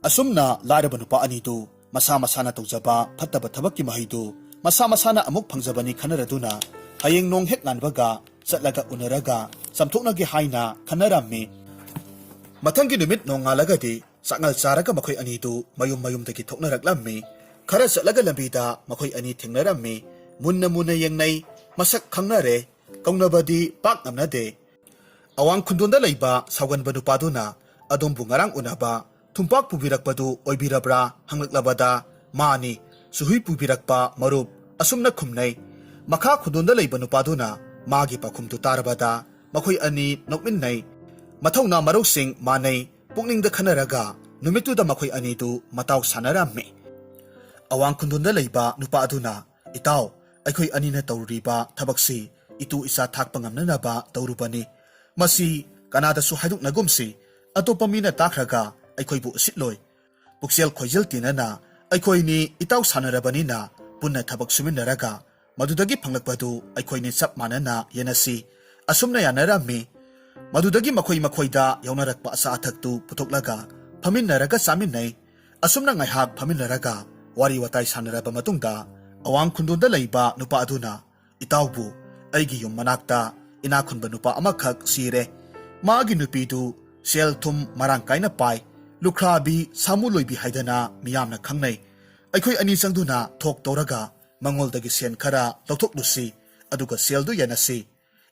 ꯑꯁꯨꯝꯅ ꯂꯥꯏꯔꯕ ꯅꯨꯄꯥ ꯑꯅꯤꯗꯨ ꯃꯁꯥ ꯃꯁꯥꯅ ꯇꯧꯖꯕ ꯐꯠꯇꯕ ꯊꯕꯛꯀꯤ ꯃꯍꯩꯗꯨ ꯃꯁꯥ ꯃꯁꯥꯅ ꯑꯃꯨꯛ ꯐꯪꯖꯕꯅꯤ ꯈꯟꯅꯔꯗꯨꯅ, ꯍꯌꯦꯡ ꯅꯣꯡ ꯍꯦꯛ ꯉꯥꯟꯕꯒ ꯆꯠꯂꯒ ꯎꯅꯔꯒ ꯆꯥꯝꯊꯣꯛꯅꯒꯦ ꯍꯥꯏꯅ ꯈꯟꯅꯔꯝꯃꯤ꯫ ꯃꯊꯪꯒꯤ ꯅꯨꯃꯤꯠ ꯅꯣꯡꯉꯥꯜꯂꯒꯗꯤ ꯆꯥꯛꯉꯜ ꯆꯥꯔꯒ ꯃꯈꯣꯏ ꯑꯅꯤꯗꯨ ꯃꯌꯨꯝ ꯃꯌꯨꯝꯗꯒꯤ ꯊꯣꯛꯅꯔꯛꯂꯝꯃꯤ꯫ ꯈꯔ ꯆꯠꯂꯒ ꯂꯝꯕꯤꯗ ꯃꯈꯣꯏ ꯑꯅꯤ ꯊꯦꯡꯅꯔꯝꯃꯤ꯫ ꯃꯨꯟꯅ ꯃꯨꯟꯅ ꯌꯦꯡꯅꯩ꯫ ꯃꯁꯛ ꯈꯪꯅꯔꯦ꯫ ꯀꯧꯅꯕꯗꯤ ꯄꯥꯛ ꯉꯝꯅꯗꯦ꯫ ꯑꯋꯥꯡ ꯈꯨꯟꯗꯣꯟꯗ ꯂꯩꯕ ꯁꯥꯎꯒꯟꯕ ꯅꯨꯄꯥꯗꯨꯅ, "ꯑꯗꯣꯝꯕꯨ ꯉꯔꯥꯡ ꯎꯅꯕ ꯊꯨꯝꯄꯥꯛ ꯄꯨꯕꯤꯔꯛꯄꯗꯨ ꯑꯣꯏꯕꯤꯔꯕ꯭ꯔꯥ?" ꯍꯪꯂꯛꯂꯕꯗ, "ꯃꯥꯅꯤ, ꯆꯨꯍꯤ ꯄꯨꯕꯤꯔꯛꯄ ꯃꯔꯨꯞ" ꯑꯁꯨꯝꯅ ꯈꯨꯝꯅꯩ꯫ ꯃꯈꯥ ꯈꯨꯟꯗꯣꯟꯗ ꯂꯩꯕ ꯅꯨꯄꯥꯗꯨꯅ ꯃꯥꯒꯤ ꯄꯥꯎꯈꯨꯝꯗꯨ ꯇꯥꯔꯕꯗ, ꯃꯈꯣꯏ ꯑꯅꯤ ꯅꯣꯛꯃꯤꯟꯅꯩ꯫ ꯃꯊꯧꯅꯥ ꯃꯔꯧꯁꯤꯡ ꯃꯥꯟꯅꯩ꯫ ꯄꯨꯛꯅꯤꯡꯗ ꯈꯟꯅꯔꯒ ꯅꯨꯃꯤꯠꯇꯨꯗ ꯃꯈꯣꯏ ꯑꯅꯤꯗꯨ ꯃꯇꯥꯎ ꯁꯥꯟꯅꯔꯝꯃꯤ꯫ ꯑꯋꯥꯡ ꯈꯨꯟꯗꯣꯟꯗ ꯂꯩꯕ ꯅꯨꯄꯥ ꯑꯗꯨꯅ, "ꯏꯇꯥꯎ, ꯑꯩꯈꯣꯏ ꯑꯅꯤꯅ ꯇꯧꯔꯨꯔꯤꯕ ꯊꯕꯛꯁꯤ ꯏꯇꯨ ꯏꯆꯥ ꯊꯥꯛꯄ ꯉꯝꯅꯅꯕ ꯇꯧꯔꯨꯕꯅꯤ꯫ ꯃꯁꯤ ꯀꯅꯥꯗꯁꯨ ꯍꯥꯏꯗꯣꯛꯅꯒꯨꯝꯁꯤ꯫ ꯑꯇꯣꯞꯄ ꯃꯤꯅ ꯇꯥꯈ꯭ꯔꯒ ꯑꯩꯈꯣꯏꯕꯨ ꯎꯁꯤꯠꯂꯣꯏ꯫ ꯄꯨꯛꯆꯦꯜ ꯈꯣꯏꯖꯦꯜ ꯇꯤꯟꯅꯅ ꯑꯩꯈꯣꯏꯅꯤ ꯏꯇꯥꯎ ꯁꯥꯟꯅꯔꯕꯅꯤꯅ ꯄꯨꯟꯅ ꯊꯕꯛ ꯁꯨꯃꯤꯟꯅꯔꯒ ꯃꯗꯨꯗꯒꯤ ꯐꯪꯂꯛꯄꯗꯨ ꯑꯩꯈꯣꯏꯅꯤ ꯆꯞ ꯃꯥꯟꯅꯅ ꯌꯦꯟꯅꯁꯤ꯫" ꯑꯁꯨꯝꯅ ꯌꯥꯅꯔꯝꯃꯤ꯫ ꯃꯗꯨꯗꯒꯤ ꯃꯈꯣꯏ ꯃꯈꯣꯏꯗ ꯌꯥꯎꯅꯔꯛꯄ ꯑꯆꯥ ꯑꯊꯛꯇꯨ ꯄꯨꯊꯣꯛꯂꯒ ꯐꯝꯃꯤꯟꯅꯔꯒ ꯆꯥꯃꯤꯟꯅꯩ꯫ ꯑꯁꯨꯝꯅ ꯉꯥꯏꯍꯥꯛ ꯐꯝꯃꯤꯟꯅꯔꯒ ꯋꯥꯔꯤ ꯋꯥꯇꯥꯏ ꯁꯥꯟꯅꯔꯕ ꯃꯇꯨꯡꯗ ꯑꯋꯥꯡ ꯈꯨꯟꯗꯣꯟꯗ ꯂꯩꯕ ꯅꯨꯄꯥ ꯑꯗꯨꯅ, "ꯏꯇꯥꯎꯕꯨ, ꯑꯩꯒꯤ ꯌꯨꯝ ꯃꯅꯥꯛꯇ ꯏꯅꯥꯛ ꯈꯨꯟꯕ ꯅꯨꯄꯥ ꯑꯃꯈꯛ ꯁꯤꯔꯦ꯫ ꯃꯥꯒꯤ ꯅꯨꯄꯤꯗꯨ ꯁꯦꯜ ꯊꯨꯝ ꯃꯔꯥꯡ ꯀꯥꯏꯅ ꯄꯥꯏ꯫ ꯂꯨꯈ꯭ꯔꯥꯕꯤ, ꯁꯥꯃꯨ ꯂꯣꯏꯕꯤ ꯍꯥꯏꯗꯅ ꯃꯤꯌꯥꯝꯅ ꯈꯪꯅꯩ꯫ ꯑꯩꯈꯣꯏ ꯑꯅꯤ ꯆꯪꯗꯨꯅ ꯊꯣꯛ ꯇꯧꯔꯒ ꯃꯉꯣꯟꯗꯒꯤ ꯁꯦꯟ ꯈꯔ ꯂꯧꯊꯣꯛꯂꯨꯁꯤ, ꯑꯗꯨꯒ ꯁꯦꯜꯗꯨ ꯌꯦꯟꯅꯁꯤ꯫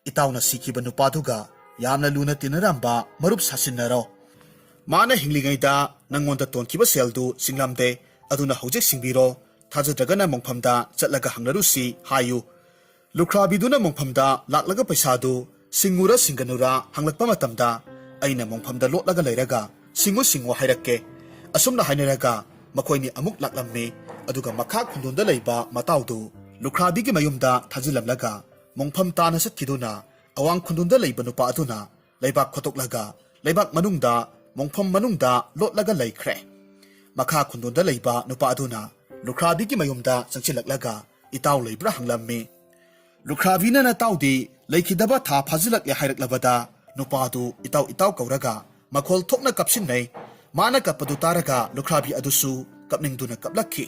ꯏꯇꯥꯎꯅ ꯁꯤꯈꯤꯕ ꯅꯨꯄꯥꯗꯨꯒ ꯌꯥꯝꯅ ꯂꯨꯅ ꯇꯤꯟꯅꯔꯝꯕ ꯃꯔꯨꯞ ꯁꯥꯁꯤꯟꯅꯔꯣ꯫ ꯃꯥꯅ ꯍꯤꯡꯂꯤꯉꯩꯗ ꯅꯪꯉꯣꯟꯗ ꯇꯣꯟꯈꯤꯕ ꯁꯦꯜꯗꯨ ꯁꯤꯡꯂꯝꯗꯦ, ꯑꯗꯨꯅ ꯍꯧꯖꯤꯛ ꯁꯤꯡꯕꯤꯔꯣ꯫ ꯊꯥꯖꯗ꯭ꯔꯒꯅ ꯃꯣꯡꯐꯝꯗ ꯆꯠꯂꯒ ꯍꯪꯅꯔꯨꯁꯤ" ꯍꯥꯏꯌꯨ꯫ ꯂꯨꯈ꯭ꯔꯥꯕꯤꯗꯨꯅ ꯃꯣꯡꯐꯝꯗ ꯂꯥꯛꯂꯒ ꯄꯩꯁꯥꯗꯨ ꯁꯤꯡꯉꯨꯔ ꯁꯤꯡꯒꯅꯨꯔ ꯍꯪꯂꯛꯄ ꯃꯇꯝꯗ, "ꯑꯩꯅ ꯃꯣꯡꯐꯝꯗ ꯂꯣꯠꯂꯒ ꯂꯩꯔꯒ ꯁꯤꯡꯉꯨ ꯁꯤꯡꯉꯨ ꯍꯥꯏꯔꯛꯀꯦ"꯫ ꯑꯁꯨꯝꯅ ꯍꯥꯏꯅꯔꯒ ꯃꯈꯣꯏꯅꯤ ꯑꯃꯨꯛ ꯂꯥꯛꯂꯝꯃꯤ꯫ ꯑꯗꯨꯒ ꯃꯈꯥ ꯈꯨꯟꯗꯣꯟꯗ ꯂꯩꯕ ꯃꯇꯥꯎꯗꯨ ꯂꯨꯈ꯭ꯔꯥꯕꯤꯒꯤ ꯃꯌꯨꯝꯗ ꯊꯥꯖꯤꯜꯂꯝꯂꯒ ꯃꯣꯡꯐꯝ ꯇꯥꯅ ꯆꯠꯈꯤꯗꯨꯅ ꯑꯋꯥꯡ ꯈꯨꯟꯗꯣꯟꯗ ꯂꯩꯕ ꯅꯨꯄꯥ ꯑꯗꯨꯅ ꯂꯩꯕꯥꯛ ꯈꯣꯠꯇꯣꯛꯂꯒ ꯂꯩꯕꯥꯛ ꯃꯅꯨꯡꯗ, ꯃꯣꯡꯐꯝ ꯃꯅꯨꯡꯗ ꯂꯣꯠꯂꯒ ꯂꯩꯈ꯭ꯔꯦ꯫ ꯃꯈꯥ ꯈꯨꯟꯗꯣꯟꯗ ꯂꯩꯕ ꯅꯨꯄꯥ ꯑꯗꯨꯅ ꯂꯨꯈ꯭ꯔꯥꯕꯤꯒꯤ ꯃꯌꯨꯝꯗ ꯆꯪꯁꯤꯜꯂꯛꯂꯒ ꯏꯇꯥꯎ ꯂꯩꯕ꯭ꯔꯥ ꯍꯪꯂꯝꯃꯤ꯫ ꯂꯨꯈ꯭ꯔꯥꯕꯤꯅ ꯅꯇꯥꯎꯗꯤ ꯂꯩꯈꯤꯗꯕ ꯊꯥ ꯐꯥꯖꯤꯜꯂꯛꯂꯦ ꯍꯥꯏꯔꯛꯂꯕꯗ ꯅꯨꯄꯥꯗꯨ ꯏꯇꯥꯎ ꯏꯇꯥꯎ ꯀꯧꯔꯒ ꯃꯈꯣꯜ ꯊꯣꯛꯅ ꯀꯞꯁꯤꯟꯅꯩ꯫ ꯃꯥꯅ ꯀꯞꯄꯗꯨ ꯇꯥꯔꯒ ꯂꯨꯈ꯭ꯔꯥꯕꯤ ꯑꯗꯨꯁꯨ ꯀꯞꯅꯤꯡꯗꯨꯅ ꯀꯞꯂꯛꯈꯤ꯫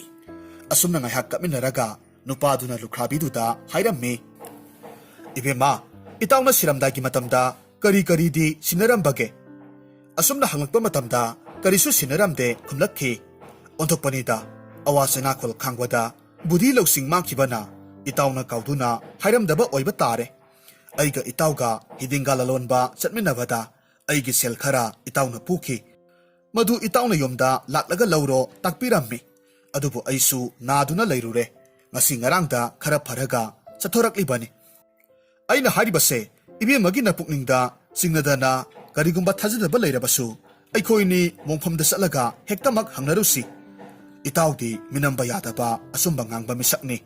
ꯑꯁꯨꯝꯅ ꯉꯥꯏꯍꯥꯛ ꯀꯞꯃꯤꯟꯅꯔꯒ ꯅꯨꯄꯥꯗꯨꯅ ꯂꯨꯈ꯭ꯔꯥꯕꯤꯗꯨꯗ ꯍꯥꯏꯔꯝꯃꯤ, "ꯏꯕꯦꯝꯃ, ꯏꯇꯥꯎꯅ ꯁꯤꯔꯝꯗꯥꯏꯒꯤ ꯃꯇꯝꯗ ꯀꯔꯤ ꯀꯔꯤꯗꯤ ꯁꯤꯟꯅꯔꯝꯕꯒꯦ?" ꯑꯁꯨꯝꯅ ꯍꯪꯂꯛꯄ ꯃꯇꯝꯗ ꯀꯔꯤꯁꯨ ꯁꯤꯟꯅꯔꯝꯗꯦ ꯈꯨꯝꯂꯛꯈꯤ꯫ "ꯑꯣꯟꯊꯣꯛꯄꯅꯤꯗ, ꯑꯋꯥ ꯆꯩꯅꯥꯈꯣꯜ ꯈꯥꯡꯕꯗ ꯕꯨꯙꯤ ꯂꯧꯁꯤꯡ ꯃꯥꯡꯈꯤꯕꯅ ꯏꯇꯥꯎꯅ ꯀꯥꯎꯗꯨꯅ ꯍꯥꯏꯔꯝꯗꯕ ꯑꯣꯏꯕ ꯇꯥꯔꯦ꯫ ꯑꯩꯒ ꯏꯇꯥꯎꯒ ꯍꯤꯗꯤꯡꯒ ꯂꯂꯣꯟꯕ ꯆꯠꯃꯤꯟꯅꯕꯗ ꯑꯩꯒꯤ ꯁꯦꯜ ꯈꯔ ꯏꯇꯥꯎꯅ ꯄꯨꯈꯤ꯫ ꯃꯗꯨ ꯏꯇꯥꯎꯅ ꯌꯨꯝꯗ ꯂꯥꯛꯂꯒ ꯂꯧꯔꯣ ꯇꯥꯛꯄꯤꯔꯝꯃꯤ꯫ ꯑꯗꯨꯕꯨ ꯑꯩꯁꯨ ꯅꯥꯗꯨꯅ ꯂꯩꯔꯨꯔꯦ꯫ ꯉꯁꯤ ꯉꯔꯥꯡꯗ ꯈꯔ ꯐꯔꯒ ꯆꯠꯊꯣꯔꯛꯂꯤꯕꯅꯤ꯫ ꯑꯩꯅ ꯍꯥꯏꯔꯤꯕꯁꯦ ꯏꯕꯦꯝꯃꯒꯤ ꯅꯄꯨꯛꯅꯤꯡꯗ ꯆꯤꯡꯅꯗꯅ ꯀꯔꯤꯒꯨꯝꯕ ꯊꯥꯖꯗꯕ ꯂꯩꯔꯕꯁꯨ, ꯑꯩꯈꯣꯏꯅꯤ ꯃꯣꯡꯐꯝꯗ ꯆꯠꯂꯒ ꯍꯦꯛꯇꯃꯛ ꯍꯪꯅꯔꯨꯁꯤ꯫ ꯏꯇꯥꯎꯗꯤ ꯃꯤꯅꯝꯕ ꯌꯥꯗꯕ ꯑꯆꯨꯝꯕ ꯉꯥꯡꯕ ꯃꯤꯁꯛꯅꯤ꯫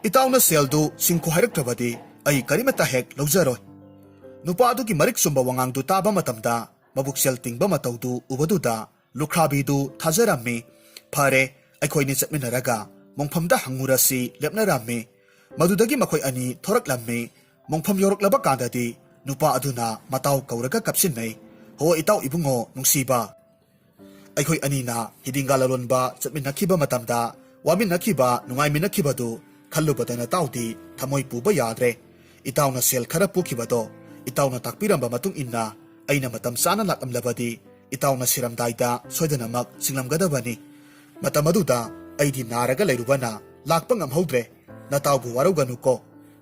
ꯏꯇꯥꯎꯅ ꯁꯦꯜꯗꯨ ꯁꯤꯡꯈꯣ ꯍꯥꯏꯔꯛꯇ꯭ꯔꯕꯗꯤ ꯑꯩ ꯀꯔꯤꯃꯠꯇ ꯍꯦꯛ ꯂꯧꯖꯔꯣꯏ꯫ ꯅꯨꯄꯥ ꯑꯗꯨꯒꯤ ꯃꯔꯤꯛ ꯆꯨꯝꯕ ꯋꯥꯉꯥꯡꯗꯨ ꯇꯥꯕ ꯃꯇꯝꯗ ꯃꯕꯨꯛꯆꯦꯜ ꯇꯤꯡꯕ ꯃꯇꯧꯗꯨ ꯎꯕꯗꯨꯗ ꯂꯨꯈ꯭ꯔꯥꯕꯤꯗꯨ ꯊꯥꯖꯔꯝꯃꯤ꯫ ꯐꯔꯦ, ꯑꯩꯈꯣꯏꯅꯤ ꯆꯠꯃꯤꯟꯅꯔꯒ ꯃꯣꯡꯐꯝꯗ ꯍꯪꯉꯨꯔꯁꯤ ꯂꯦꯞꯅꯔꯝꯃꯤ꯫ ꯃꯗꯨꯗꯒꯤ ꯃꯈꯣꯏ ꯑꯅꯤ ꯊꯣꯔꯛꯂꯝꯃꯤ꯫ ꯃꯣꯡꯐꯝ ꯌꯧꯔꯛꯂꯕ ꯀꯥꯟꯗꯗꯤ ꯅꯨꯄꯥ ꯑꯗꯨꯅ ꯃꯇꯥꯎ ꯀꯧꯔꯒ ꯀꯞꯁꯤꯟꯅꯩ꯫ "ꯍꯣ ꯏꯇꯥꯎ ꯏꯕꯨꯡꯉꯣ ꯅꯨꯡꯁꯤꯕ, ꯑꯩꯈꯣꯏ ꯑꯅꯤꯅ ꯍꯤꯗꯤꯡꯒꯥ ꯂꯂꯣꯟꯕ ꯆꯠꯃꯤꯟꯅꯈꯤꯕ ꯃꯇꯝꯗ ꯋꯥꯃꯤꯟꯅꯈꯤꯕ, ꯅꯨꯡꯉꯥꯏꯃꯤꯟꯅꯈꯤꯕꯗꯨ ꯈꯜꯂꯨꯕꯗ ꯅꯇꯥꯎꯗꯤ ꯊꯃꯣꯏ ꯄꯨꯕ ꯌꯥꯗ꯭ꯔꯦ꯫ ꯏꯇꯥꯎꯅ ꯁꯦꯜ ꯈꯔ ꯄꯨꯈꯤꯕꯗꯣ ꯏꯇꯥꯎꯅ ꯇꯥꯛꯄꯤꯔꯝꯕ ꯃꯇꯨꯡ ꯏꯟꯅ ꯑꯩꯅ ꯃꯇꯝ ꯆꯥꯅ ꯂꯥꯛꯂꯝꯂꯕꯗꯤ ꯏꯇꯥꯎꯅ ꯁꯤꯔꯝꯗꯥꯏꯗ ꯁꯣꯏꯗꯅꯃꯛ ꯁꯤꯡꯂꯝꯒꯗꯕꯅꯤ꯫ ꯃꯇꯝ ꯑꯗꯨꯗ ꯑꯩꯗꯤ ꯅꯥꯔꯒ ꯂꯩꯔꯨꯕꯅ ꯂꯥꯛꯄ ꯉꯝꯍꯧꯗ꯭ꯔꯦ꯫ ꯅꯇꯥꯎꯕꯨ ꯋꯥꯔꯧꯒꯅꯨꯀꯣ꯫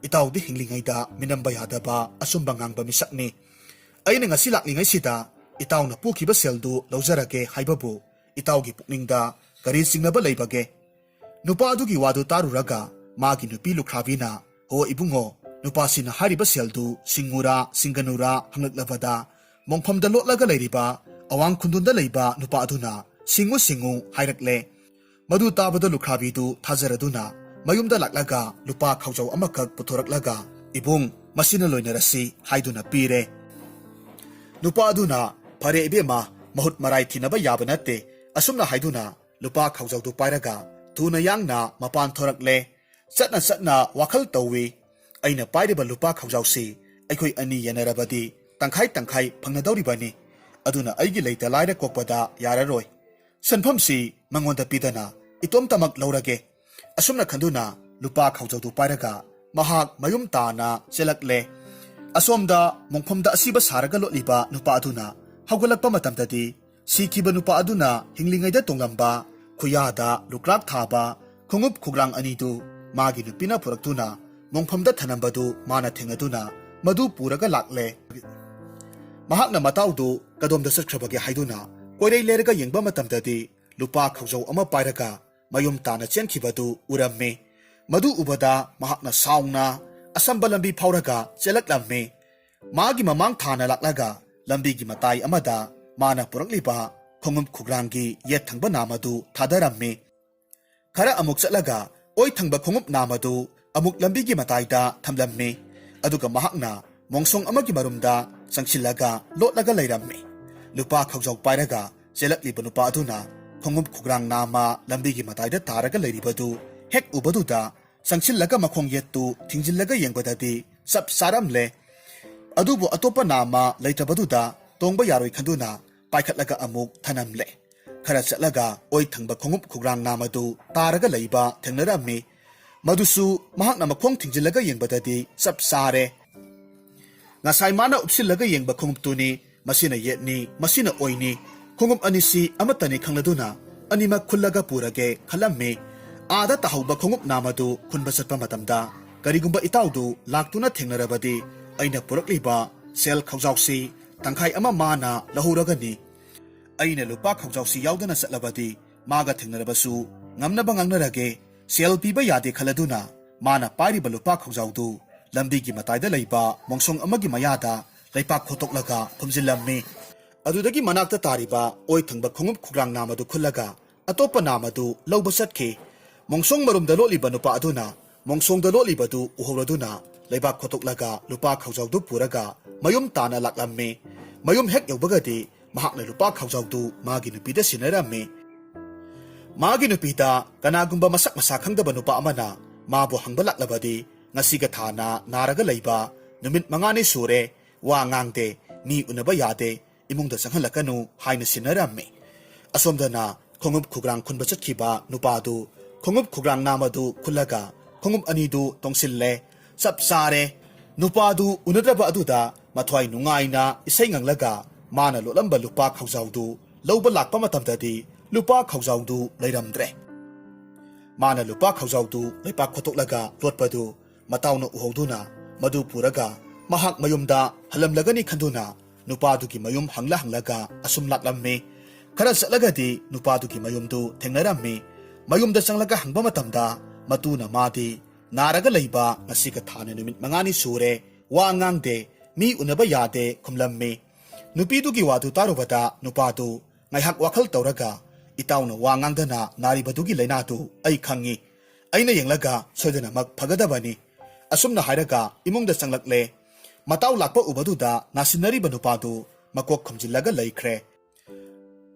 ꯏꯇꯥꯎꯗꯤ ꯍꯤꯡꯂꯤꯉꯩꯗ ꯃꯤꯅꯝꯕ ꯌꯥꯗꯕ ꯑꯆꯨꯝꯕ ꯉꯥꯡꯕ ꯃꯤꯁꯛꯅꯤ꯫ ꯑꯩꯅ ꯉꯁꯤ ꯂꯥꯛꯂꯤꯉꯩꯁꯤꯗ ꯏꯇꯥꯎꯅ ꯄꯨꯈꯤꯕ ꯁꯦꯜꯗꯨ ꯂꯧꯖꯔꯒꯦ ꯍꯥꯏꯕꯕꯨ ꯏꯇꯥꯎꯒꯤ ꯄꯨꯛꯅꯤꯡꯗ ꯀꯔꯤ ꯆꯤꯡꯅꯕ ꯂꯩꯕꯒꯦ?" ꯅꯨꯄꯥ ꯑꯗꯨꯒꯤ ꯋꯥꯗꯨ ꯇꯥꯔꯨꯔꯒ ꯃꯥꯒꯤ ꯅꯨꯄꯤ ꯂꯨꯈ꯭ꯔꯥꯕꯤꯅ, "ꯍꯣ ꯏꯕꯨꯡꯉꯣ, ꯅꯨꯄꯥꯁꯤꯅ ꯍꯥꯏꯔꯤꯕ ꯁꯦꯜꯗꯨ ꯁꯤꯡꯉꯨꯔꯥ ꯁꯤꯡꯒꯅꯨꯔꯥ?" ꯍꯪꯂꯛꯂꯕꯗ, ꯃꯣꯡꯐꯝꯗ ꯂꯣꯠꯂꯒ ꯂꯩꯔꯤꯕ ꯑꯋꯥꯡ ꯈꯨꯟꯗꯨꯟꯗ ꯂꯩꯕ ꯅꯨꯄꯥ ꯑꯗꯨꯅ "ꯁꯤꯡꯉꯨ, ꯁꯤꯡꯉꯨ" ꯍꯥꯏꯔꯛꯂꯦ꯫ ꯃꯗꯨ ꯇꯥꯕꯗ ꯂꯨꯈ꯭ꯔꯥꯕꯤꯗꯨ ꯊꯥꯖꯔꯗꯨꯅ ꯃꯌꯨꯝꯗ ꯂꯥꯛꯂꯒ ꯂꯨꯄꯥ ꯈꯥꯎꯖꯧ ꯑꯃꯈꯛ ꯄꯨꯊꯣꯔꯛꯂꯒ, "ꯏꯕꯨꯡ, ꯃꯁꯤꯅ ꯂꯣꯏꯅꯔꯁꯤ" ꯍꯥꯏꯗꯨꯅ ꯄꯤꯔꯦ꯫ ꯅꯨꯄꯥ ꯑꯗꯨꯅ, "ꯐꯔꯦ ꯏꯕꯦꯝꯃ, ꯃꯍꯨꯠ ꯃꯔꯥꯏ ꯊꯤꯅꯕ ꯌꯥꯕ ꯅꯠꯇꯦ" ꯑꯁꯨꯝꯅ ꯍꯥꯏꯗꯨꯅ ꯂꯨꯄꯥ ꯈꯥꯎꯖꯧꯗꯨ ꯄꯥꯏꯔꯒ ꯊꯨꯅ ꯌꯥꯡꯅ ꯃꯄꯥꯟ ꯊꯣꯔꯛꯂꯦ꯫ ꯆꯠꯅ ꯆꯠꯅ ꯋꯥꯈꯜ ꯇꯧꯏ, "ꯑꯩꯅ ꯄꯥꯏꯔꯤꯕ ꯂꯨꯄꯥ ꯈꯥꯎꯖꯥꯎꯁꯤ ꯑꯩꯈꯣꯏ ꯑꯅꯤ ꯌꯦꯟꯅꯔꯕꯗꯤ ꯇꯪꯈꯥꯏ ꯇꯪꯈꯥꯏ ꯐꯪꯅꯗꯧꯔꯤꯕꯅꯤ꯫ ꯑꯗꯨꯅ ꯑꯩꯒꯤ ꯂꯩꯇ ꯂꯥꯏꯔ ꯀꯣꯛꯄꯗ ꯌꯥꯔꯔꯣꯏ꯫ ꯁꯦꯟꯐꯝꯁꯤ ꯃꯉꯣꯟꯗ ꯄꯤꯗꯅ ꯏꯇꯣꯝꯇꯃꯛ ꯂꯧꯔꯒꯦ"꯫ ꯑꯁꯨꯝꯅ ꯈꯟꯗꯨꯅ ꯂꯨꯄꯥ ꯈꯥꯎꯖꯥꯎꯗꯨ ꯄꯥꯏꯔꯒ ꯃꯍꯥꯛ ꯃꯌꯨꯝ ꯇꯥꯅ ꯆꯦꯜꯂꯛꯂꯦ꯫ ꯑꯁꯣꯝꯗ ꯃꯣꯡꯐꯝꯗ ꯑꯁꯤꯕ ꯁꯥꯔꯒ ꯂꯣꯠꯂꯤꯕ ꯅꯨꯄꯥ ꯑꯗꯨꯅ ꯍꯧꯒꯠꯂꯛꯄ ꯃꯇꯝꯗꯗꯤ, ꯁꯤꯈꯤꯕ ꯅꯨꯄꯥ ꯑꯗꯨꯅ ꯍꯤꯡꯂꯤꯉꯩꯗ ꯇꯣꯡꯂꯝꯕ ꯈꯨꯌꯥꯗ ꯂꯨꯀ꯭ꯔꯥꯛ ꯊꯥꯕ ꯈꯣꯡꯎꯞ ꯈꯨꯒ꯭ꯔꯥꯡ ꯑꯅꯤꯗꯨ ꯃꯥꯒꯤ ꯅꯨꯄꯤꯅ ꯄꯨꯔꯛꯇꯨꯅ ꯃꯣꯡꯐꯝꯗ ꯊꯅꯝꯕꯗꯨ ꯃꯥꯅ ꯊꯦꯡꯅꯗꯨꯅ ꯃꯗꯨ ꯄꯨꯔꯒ ꯂꯥꯛꯂꯦ꯫ ꯃꯍꯥꯛꯅ ꯃꯇꯥꯎꯗꯨ ꯀꯗꯣꯝꯗ ꯆꯠꯈ꯭ꯔꯕꯒꯦ ꯍꯥꯏꯗꯨꯅ ꯀꯣꯏꯔꯩ ꯂꯩꯔꯒ ꯌꯦꯡꯕ ꯃꯇꯝꯗꯗꯤ ꯂꯨꯄꯥ ꯈꯧꯖꯧ ꯑꯃ ꯄꯥꯏꯔꯒ ꯃꯌꯨꯝ ꯇꯥꯅ ꯆꯦꯟꯈꯤꯕꯗꯨ ꯎꯔꯝꯃꯤ꯫ ꯃꯗꯨ ꯎꯕꯗ ꯃꯍꯥꯛꯅ ꯁꯥꯎꯅ ꯑꯁꯝꯕ ꯂꯝꯕꯤ ꯐꯥꯎꯔꯒ ꯆꯦꯜꯂꯛꯂꯝꯃꯤ꯫ ꯃꯥꯒꯤ ꯃꯃꯥꯡ ꯊꯥꯅ ꯂꯥꯛꯂꯒ ꯂꯝꯕꯤꯒꯤ ꯃꯇꯥꯏ ꯑꯃꯗ ꯃꯥꯅ ꯄꯨꯔꯛꯂꯤꯕ ꯈꯣꯡꯎꯞ ꯈꯨꯒ꯭ꯔꯥꯡꯒꯤ ꯌꯦꯠ ꯊꯪꯕ ꯅꯥꯝ ꯑꯗꯨ ꯊꯥꯗꯔꯝꯃꯤ꯫ ꯈꯔ ꯑꯃꯨꯛ ꯆꯠꯂꯒ ꯑꯣꯏ ꯊꯪꯕ ꯈꯣꯡꯎꯞ ꯅꯥꯝ ꯑꯗꯨ ꯑꯃꯨꯛ ꯂꯝꯕꯤꯒꯤ ꯃꯇꯥꯏꯗ ꯊꯝꯂꯝꯃꯤ꯫ ꯑꯗꯨꯒ ꯃꯍꯥꯛꯅ ꯃꯣꯡꯁꯣꯡ ꯑꯃꯒꯤ ꯃꯔꯨꯝꯗ ꯆꯪꯁꯤꯜꯂꯒ ꯂꯣꯠꯂꯒ ꯂꯩꯔꯝꯃꯤ꯫ ꯂꯨꯄꯥ ꯈꯥꯎꯖꯥꯎ ꯄꯥꯏꯔꯒ ꯆꯦꯜꯂꯛꯂꯤꯕ ꯅꯨꯄꯥ ꯑꯗꯨꯅ ꯈꯣꯡꯎꯞ ꯈꯨꯒ꯭ꯔꯥꯡ ꯅꯥꯝꯃ ꯂꯝꯕꯤꯒꯤ ꯃꯇꯥꯏꯗ ꯇꯥꯔꯒ ꯂꯩꯔꯤꯕꯗꯨ ꯍꯦꯛ ꯎꯕꯗꯨꯗ ꯆꯪꯁꯤꯜꯂꯒ ꯃꯈꯣꯡ ꯌꯦꯠꯇꯨ ꯊꯤꯡꯖꯤꯜꯂꯒ ꯌꯦꯡꯕꯗꯗꯤ ꯆꯞ ꯆꯥꯔꯝꯂꯦ꯫ ꯑꯗꯨꯕꯨ ꯑꯇꯣꯞꯄ ꯅꯥꯝꯃ ꯂꯩꯇꯕꯗꯨꯗ ꯇꯣꯡꯕ ꯌꯥꯔꯣꯏ ꯈꯟꯗꯨꯅ ꯄꯥꯏꯈꯠꯂꯒ ꯑꯃꯨꯛ ꯊꯅꯝꯂꯦ꯫ ꯈꯔ ꯆꯠꯂꯒ ꯑꯣꯏ ꯊꯪꯕ ꯈꯣꯡꯎꯞ ꯈꯨꯒ꯭ꯔꯥꯡ ꯅꯥꯝ ꯑꯗꯨ ꯇꯥꯔꯒ ꯂꯩꯕ ꯊꯦꯡꯅꯔꯝꯃꯤ꯫ ꯃꯗꯨꯁꯨ ꯃꯍꯥꯛꯅ ꯃꯈꯣꯡ ꯊꯤꯡꯖꯤꯜꯂꯒ ꯌꯦꯡꯕꯗꯗꯤ ꯆꯞ ꯆꯥꯔꯦ꯫ ꯉꯁꯥꯏ ꯃꯥꯅ ꯎꯞꯁꯤꯜꯂꯒ ꯌꯦꯡꯕ ꯈꯣꯡꯎꯞꯇꯨꯅꯤ, ꯃꯁꯤꯅ ꯌꯦꯠꯅꯤ, ꯃꯁꯤꯅ ꯑꯣꯏꯅꯤ, ꯈꯣꯡꯎꯞ ꯑꯅꯤꯁꯤ ꯑꯃꯠꯇꯅꯤ ꯈꯪꯂꯗꯨꯅ ꯑꯅꯤꯃꯛ ꯈꯨꯜꯂꯒ ꯄꯨꯔꯒꯦ ꯈꯜꯂꯝꯃꯤ꯫ ꯑꯥꯗ ꯇꯥꯍꯧꯕ ꯈꯣꯡꯎꯞ ꯅꯥꯝ ꯑꯗꯨ ꯈꯨꯟꯕ ꯆꯠꯄ ꯃꯇꯝꯗ ꯀꯔꯤꯒꯨꯝꯕ ꯏꯇꯥꯎꯗꯨ ꯂꯥꯛꯇꯨꯅ ꯊꯦꯡꯅꯔꯕꯗꯤ ꯑꯩꯅ ꯄꯨꯔꯛꯂꯤꯕ ꯁꯦꯜ ꯈꯥꯎꯖꯥꯎꯁꯤ ꯇꯪꯈꯥꯏ ꯑꯃ ꯃꯥꯅ ꯂꯧꯍꯧꯔꯒꯅꯤ꯫ ꯑꯩꯅ ꯂꯨꯄꯥ ꯈꯥꯎꯖꯥꯎꯁꯤ ꯌꯥꯎꯗꯅ ꯆꯠꯂꯕꯗꯤ ꯃꯥꯒ ꯊꯦꯡꯅꯔꯕꯁꯨ ꯉꯝꯅꯕ ꯉꯥꯡꯅꯔꯒꯦ꯫ ꯁꯦꯜ ꯄꯤꯕ ꯌꯥꯗꯦ ꯈꯜꯂꯗꯨꯅ ꯃꯥꯅ ꯄꯥꯏꯔꯤꯕ ꯂꯨꯄꯥ ꯈꯥꯎꯖꯥꯎꯗꯨ ꯂꯝꯕꯤꯒꯤ ꯃꯇꯥꯏꯗ ꯂꯩꯕ ꯃꯣꯡꯁꯣꯡ ꯑꯃꯒꯤ ꯃꯌꯥꯗ ꯂꯩꯄꯥꯛ ꯈꯣꯠꯇꯣꯛꯂꯒ ꯈꯨꯝꯖꯤꯜꯂꯝꯃꯤ꯫ ꯑꯗꯨꯗꯒꯤ ꯃꯅꯥꯛꯇ ꯇꯥꯔꯤꯕ ꯑꯣꯏ ꯊꯪꯕ ꯈꯣꯡꯎꯞ ꯈꯨꯒ꯭ꯔꯥꯡ ꯅꯥꯝ ꯑꯗꯨ ꯈꯨꯜꯂꯒ ꯑꯇꯣꯞꯄ ꯅꯥꯝ ꯑꯗꯨ ꯂꯧꯕ ꯆꯠꯈꯤ꯫ ꯃꯣꯡꯁꯣꯡ ꯃꯔꯨꯝꯗ ꯂꯣꯠꯂꯤꯕ ꯅꯨꯄꯥ ꯑꯗꯨꯅ ꯃꯣꯡꯁꯣꯡꯗ ꯂꯣꯠꯂꯤꯕꯗꯨ ꯎꯍꯧꯔꯗꯨꯅ ꯂꯩꯕꯥꯛ ꯈꯣꯠꯇꯣꯛꯂꯒ ꯂꯨꯄꯥ ꯈꯥꯎꯖꯥꯎꯗꯨ ꯄꯨꯔꯒ ꯃꯌꯨꯝ ꯇꯥꯅ ꯂꯥꯛꯂꯝꯃꯤ꯫ ꯃꯌꯨꯝ ꯍꯦꯛ ꯌꯧꯕꯒꯗꯤ ꯃꯍꯥꯛꯅ ꯂꯨꯄꯥ ꯈꯥꯎꯖꯥꯎꯗꯨ ꯃꯥꯒꯤ ꯅꯨꯄꯤꯗ ꯁꯤꯟꯅꯔꯝꯃꯤ꯫ ꯃꯥꯒꯤ ꯅꯨꯄꯤꯗ ꯀꯅꯥꯒꯨꯝꯕ ꯃꯁꯛ ꯃꯁꯥ ꯈꯪꯗꯕ ꯅꯨꯄꯥ ꯑꯃꯅ ꯃꯥꯕꯨ ꯍꯪꯕ ꯂꯥꯛꯂꯕꯗꯤ, "ꯉꯁꯤꯒ ꯊꯥꯅ ꯅꯥꯔꯒ ꯂꯩꯕ ꯅꯨꯃꯤꯠ ꯃꯉꯥꯅꯤ ꯁꯨꯔꯦ, ꯋꯥ ꯉꯥꯡꯗꯦ, ꯃꯤ ꯎꯅꯕ ꯌꯥꯗꯦ, ꯏꯃꯨꯡꯗ ꯆꯪꯍꯜꯂꯛꯀꯅꯨ" ꯍꯥꯏꯅ ꯁꯤꯟꯅꯔꯝꯃꯤ꯫ ꯑꯁꯣꯝꯗꯅ ꯈꯣꯡꯎꯞ ꯈꯨꯒ꯭ꯔꯥꯡ ꯈꯨꯟꯕ ꯆꯠꯈꯤꯕ ꯅꯨꯄꯥꯗꯨ ꯈꯣꯡꯎꯞ ꯈꯨꯒ꯭ꯔꯥꯡ ꯅꯥꯝ ꯑꯗꯨ ꯈꯨꯜꯂꯒ ꯈꯣꯡꯎꯞ ꯑꯅꯤꯗꯨ ꯇꯣꯡꯁꯤꯜꯂꯦ꯫ ꯆꯞ ꯆꯥꯔꯦ꯫ ꯅꯨꯄꯥꯗꯨ ꯎꯅꯗ꯭ꯔꯕ ꯑꯗꯨꯗ ꯃꯊ꯭ꯋꯥꯏ ꯅꯨꯡꯉꯥꯏꯅ ꯏꯁꯩ ꯉꯪꯂꯒ ꯃꯥꯅ ꯂꯣꯠꯂꯝꯕ ꯂꯨꯄꯥ ꯈꯥꯎꯖꯥꯎꯗꯨ ꯂꯧꯕ ꯂꯥꯛꯄ ꯃꯇꯝꯗꯗꯤ ꯂꯨꯄꯥ ꯈꯥꯎꯖꯥꯎꯗꯨ ꯂꯩꯔꯝꯗ꯭ꯔꯦ꯫ ꯃꯥꯅ ꯂꯨꯄꯥ ꯈꯥꯎꯖꯥꯎꯗꯨ ꯂꯩꯄꯥꯛ ꯈꯣꯠꯇꯣꯛꯂꯒ ꯂꯣꯠꯄꯗꯨ ꯃꯇꯥꯎꯅ ꯎꯍꯧꯗꯨꯅ ꯃꯗꯨ ꯄꯨꯔꯒ ꯃꯍꯥꯛ ꯃꯌꯨꯝꯗ ꯍꯜꯂꯝꯂꯒꯅꯤ ꯈꯟꯗꯨꯅ ꯅꯨꯄꯥꯗꯨꯒꯤ ꯃꯌꯨꯝ ꯍꯪꯂ ꯍꯪꯂꯒ ꯑꯁꯨꯝ ꯂꯥꯛꯂꯝꯃꯤ꯫ ꯈꯔ ꯆꯠꯂꯒꯗꯤ ꯅꯨꯄꯥꯗꯨꯒꯤ ꯃꯌꯨꯝꯗꯨ ꯊꯦꯡꯅꯔꯝꯃꯤ꯫ ꯃꯌꯨꯝꯗ ꯆꯪꯂꯒ ꯍꯪꯕ ꯃꯇꯝꯗ ꯃꯇꯨꯅ ꯃꯥꯗꯤ ꯅꯥꯔꯒ ꯂꯩꯕ ꯉꯁꯤꯒ ꯊꯥꯅ ꯅꯨꯃꯤꯠ ꯃꯉꯥꯅꯤ ꯁꯨꯔꯦ, ꯋꯥ ꯉꯥꯡꯗꯦ, ꯃꯤ ꯎꯅꯕ ꯌꯥꯗꯦ ꯈꯨꯝꯂꯝꯃꯤ꯫ ꯅꯨꯄꯤꯗꯨꯒꯤ ꯋꯥꯗꯨ ꯇꯥꯔꯨꯕꯗ ꯅꯨꯄꯥꯗꯨ ꯉꯥꯏꯍꯥꯛ ꯋꯥꯈꯜ ꯇꯧꯔꯒ, "ꯏꯇꯥꯎꯅ ꯋꯥ ꯉꯥꯡꯗꯅ ꯅꯥꯔꯤꯕꯗꯨꯒꯤ ꯂꯥꯏꯅꯥꯗꯨ ꯑꯩ ꯈꯪꯏ꯫ ꯑꯩꯅ ꯌꯦꯡꯂꯒ ꯁꯣꯏꯗꯅꯃꯛ ꯐꯒꯗꯕꯅꯤ"꯫ ꯑꯁꯨꯝꯅ ꯍꯥꯏꯔꯒ ꯏꯃꯨꯡꯗ ꯆꯪꯂꯛꯂꯦ꯫ ꯃꯇꯥꯎ ꯂꯥꯛꯄ ꯎꯕꯗꯨꯗ ꯅꯥꯁꯤꯟꯅꯔꯤꯕ ꯅꯨꯄꯥꯗꯨ ꯃꯀꯣꯛ ꯈꯨꯝꯖꯤꯜꯂꯒ ꯂꯩꯈ꯭ꯔꯦ꯫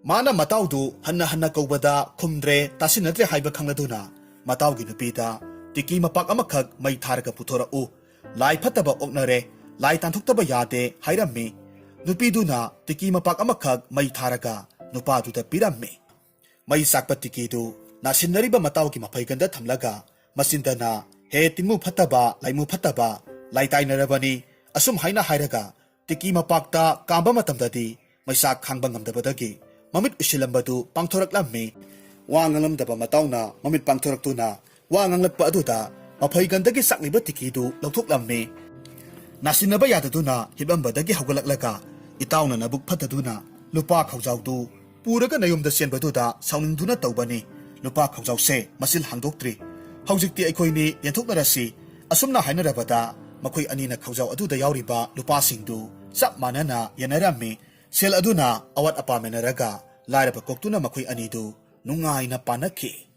ꯃꯥꯅ ꯃꯇꯥꯎꯗꯨ ꯍꯟꯅ ꯍꯟꯅ ꯀꯧꯕꯗ ꯈꯨꯝꯗ꯭ꯔꯦ, ꯇꯥꯁꯤꯟꯅꯗ꯭ꯔꯦ ꯍꯥꯏꯕ ꯈꯪꯂꯗꯨꯅ ꯃꯇꯥꯎꯒꯤ ꯅꯨꯄꯤꯗ, "ꯇꯤꯀꯤ ꯃꯄꯥꯛ ꯑꯃꯈꯛ ꯃꯩ ꯊꯥꯔꯒ ꯄꯨꯊꯣꯔꯛꯎ꯫ ꯂꯥꯏ ꯐꯠꯇꯕ ꯑꯣꯛꯅꯔꯦ, ꯂꯥꯏ ꯇꯥꯟꯊꯣꯛꯇꯕ ꯌꯥꯗꯦ" ꯍꯥꯏꯔꯝꯃꯤ꯫ ꯅꯨꯄꯤꯗꯨꯅ ꯇꯤꯀꯤ ꯃꯄꯥꯛ ꯑꯃꯈꯛ ꯃꯩ ꯊꯥꯔꯒ ꯅꯨꯄꯥꯗꯨꯗ ꯄꯤꯔꯝꯃꯤ꯫ ꯃꯩ ꯆꯥꯛꯄ ꯇꯤꯀꯤꯗꯨ ꯅꯥꯁꯤꯟꯅꯔꯤꯕ ꯃꯇꯥꯎꯒꯤ ꯃꯐꯩꯒꯟꯗ ꯊꯝꯂꯒ ꯃꯆꯤꯟꯗꯅ, "ꯍꯦ ꯇꯤꯟꯃꯨ ꯐꯠꯇꯕ, ꯂꯥꯏꯃꯨ ꯐꯠꯇꯕ, ꯂꯥꯏ ꯇꯥꯏꯅꯔꯕꯅꯤ" ꯑꯁꯨꯝ ꯍꯥꯏꯅ ꯍꯥꯏꯔꯒ ꯇꯤꯀꯤ ꯃꯄꯥꯛꯇ ꯀꯥꯝꯕ ꯃꯇꯝꯗꯗꯤ ꯃꯩꯁꯥ ꯈꯥꯡꯕ ꯉꯝꯗꯕꯗꯒꯤ ꯃꯃꯤꯠ ꯎꯏꯁꯤꯜꯂꯝꯕꯗꯨ ꯄꯥꯡꯊꯣꯔꯛꯂꯝꯃꯤ꯫ ꯋꯥ ꯉꯥꯡꯂꯝꯗꯕ ꯃꯇꯥꯎꯅ ꯃꯃꯤꯠ ꯄꯥꯡꯊꯣꯔꯛꯇꯨꯅ ꯋꯥ ꯉꯥꯡꯂꯛꯄ ꯑꯗꯨꯗ ꯃꯐꯩꯒꯟꯗꯒꯤ ꯆꯥꯛꯂꯤꯕ ꯇꯤꯀꯤꯗꯨ ꯂꯧꯊꯣꯛꯂꯝꯃꯤ꯫ ꯅꯥꯁꯤꯟꯅꯕ ꯌꯥꯗꯗꯨꯅ ꯍꯤꯞꯂꯝꯕꯗꯒꯤ ꯍꯧꯒꯠꯂꯛꯂꯒ ꯏꯇꯥꯎꯅ ꯅꯕꯨꯛ ꯐꯠꯇꯗꯨꯅ ꯂꯨꯄꯥ ꯈꯧꯖꯥꯎꯗꯨ ꯄꯨꯔꯒ ꯅꯌꯨꯝꯗ ꯆꯦꯟꯕꯗꯨꯗ ꯁꯥꯎꯅꯤꯡꯗꯨꯅ ꯇꯧꯕꯅꯤ꯫ ꯂꯨꯄꯥ ꯈꯧꯖꯥꯎꯁꯦ ꯃꯆꯤꯜ ꯍꯥꯡꯗꯣꯛꯇ꯭ꯔꯤ꯫ "ꯍꯧꯖꯤꯛꯇꯤ ꯑꯩꯈꯣꯏꯅꯤ ꯌꯦꯟꯊꯣꯛꯅꯔꯁꯤ" ꯑꯁꯨꯝꯅ ꯍꯥꯏꯅꯔꯕꯗ ꯃꯈꯣꯏ ꯑꯅꯤꯅ ꯈꯧꯖꯥꯎ ꯑꯗꯨꯗ ꯌꯥꯎꯔꯤꯕ ꯂꯨꯄꯥꯁꯤꯡꯗꯨ ꯆꯞ ꯃꯥꯟꯅꯅ ꯌꯦꯟꯅꯔꯝꯃꯤ꯫ ꯁꯦꯜ ꯑꯗꯨꯅ ꯑꯋꯥꯠ ꯑꯄꯥ ꯃꯦꯟꯅꯔꯒ ꯂꯥꯏꯔꯕ ꯀꯣꯛꯇꯨꯅ ꯃꯈꯣꯏ ꯑꯅꯤꯗꯨ ꯅꯨꯡꯉꯥꯏꯅ ꯄꯥꯟꯅꯈꯤ꯫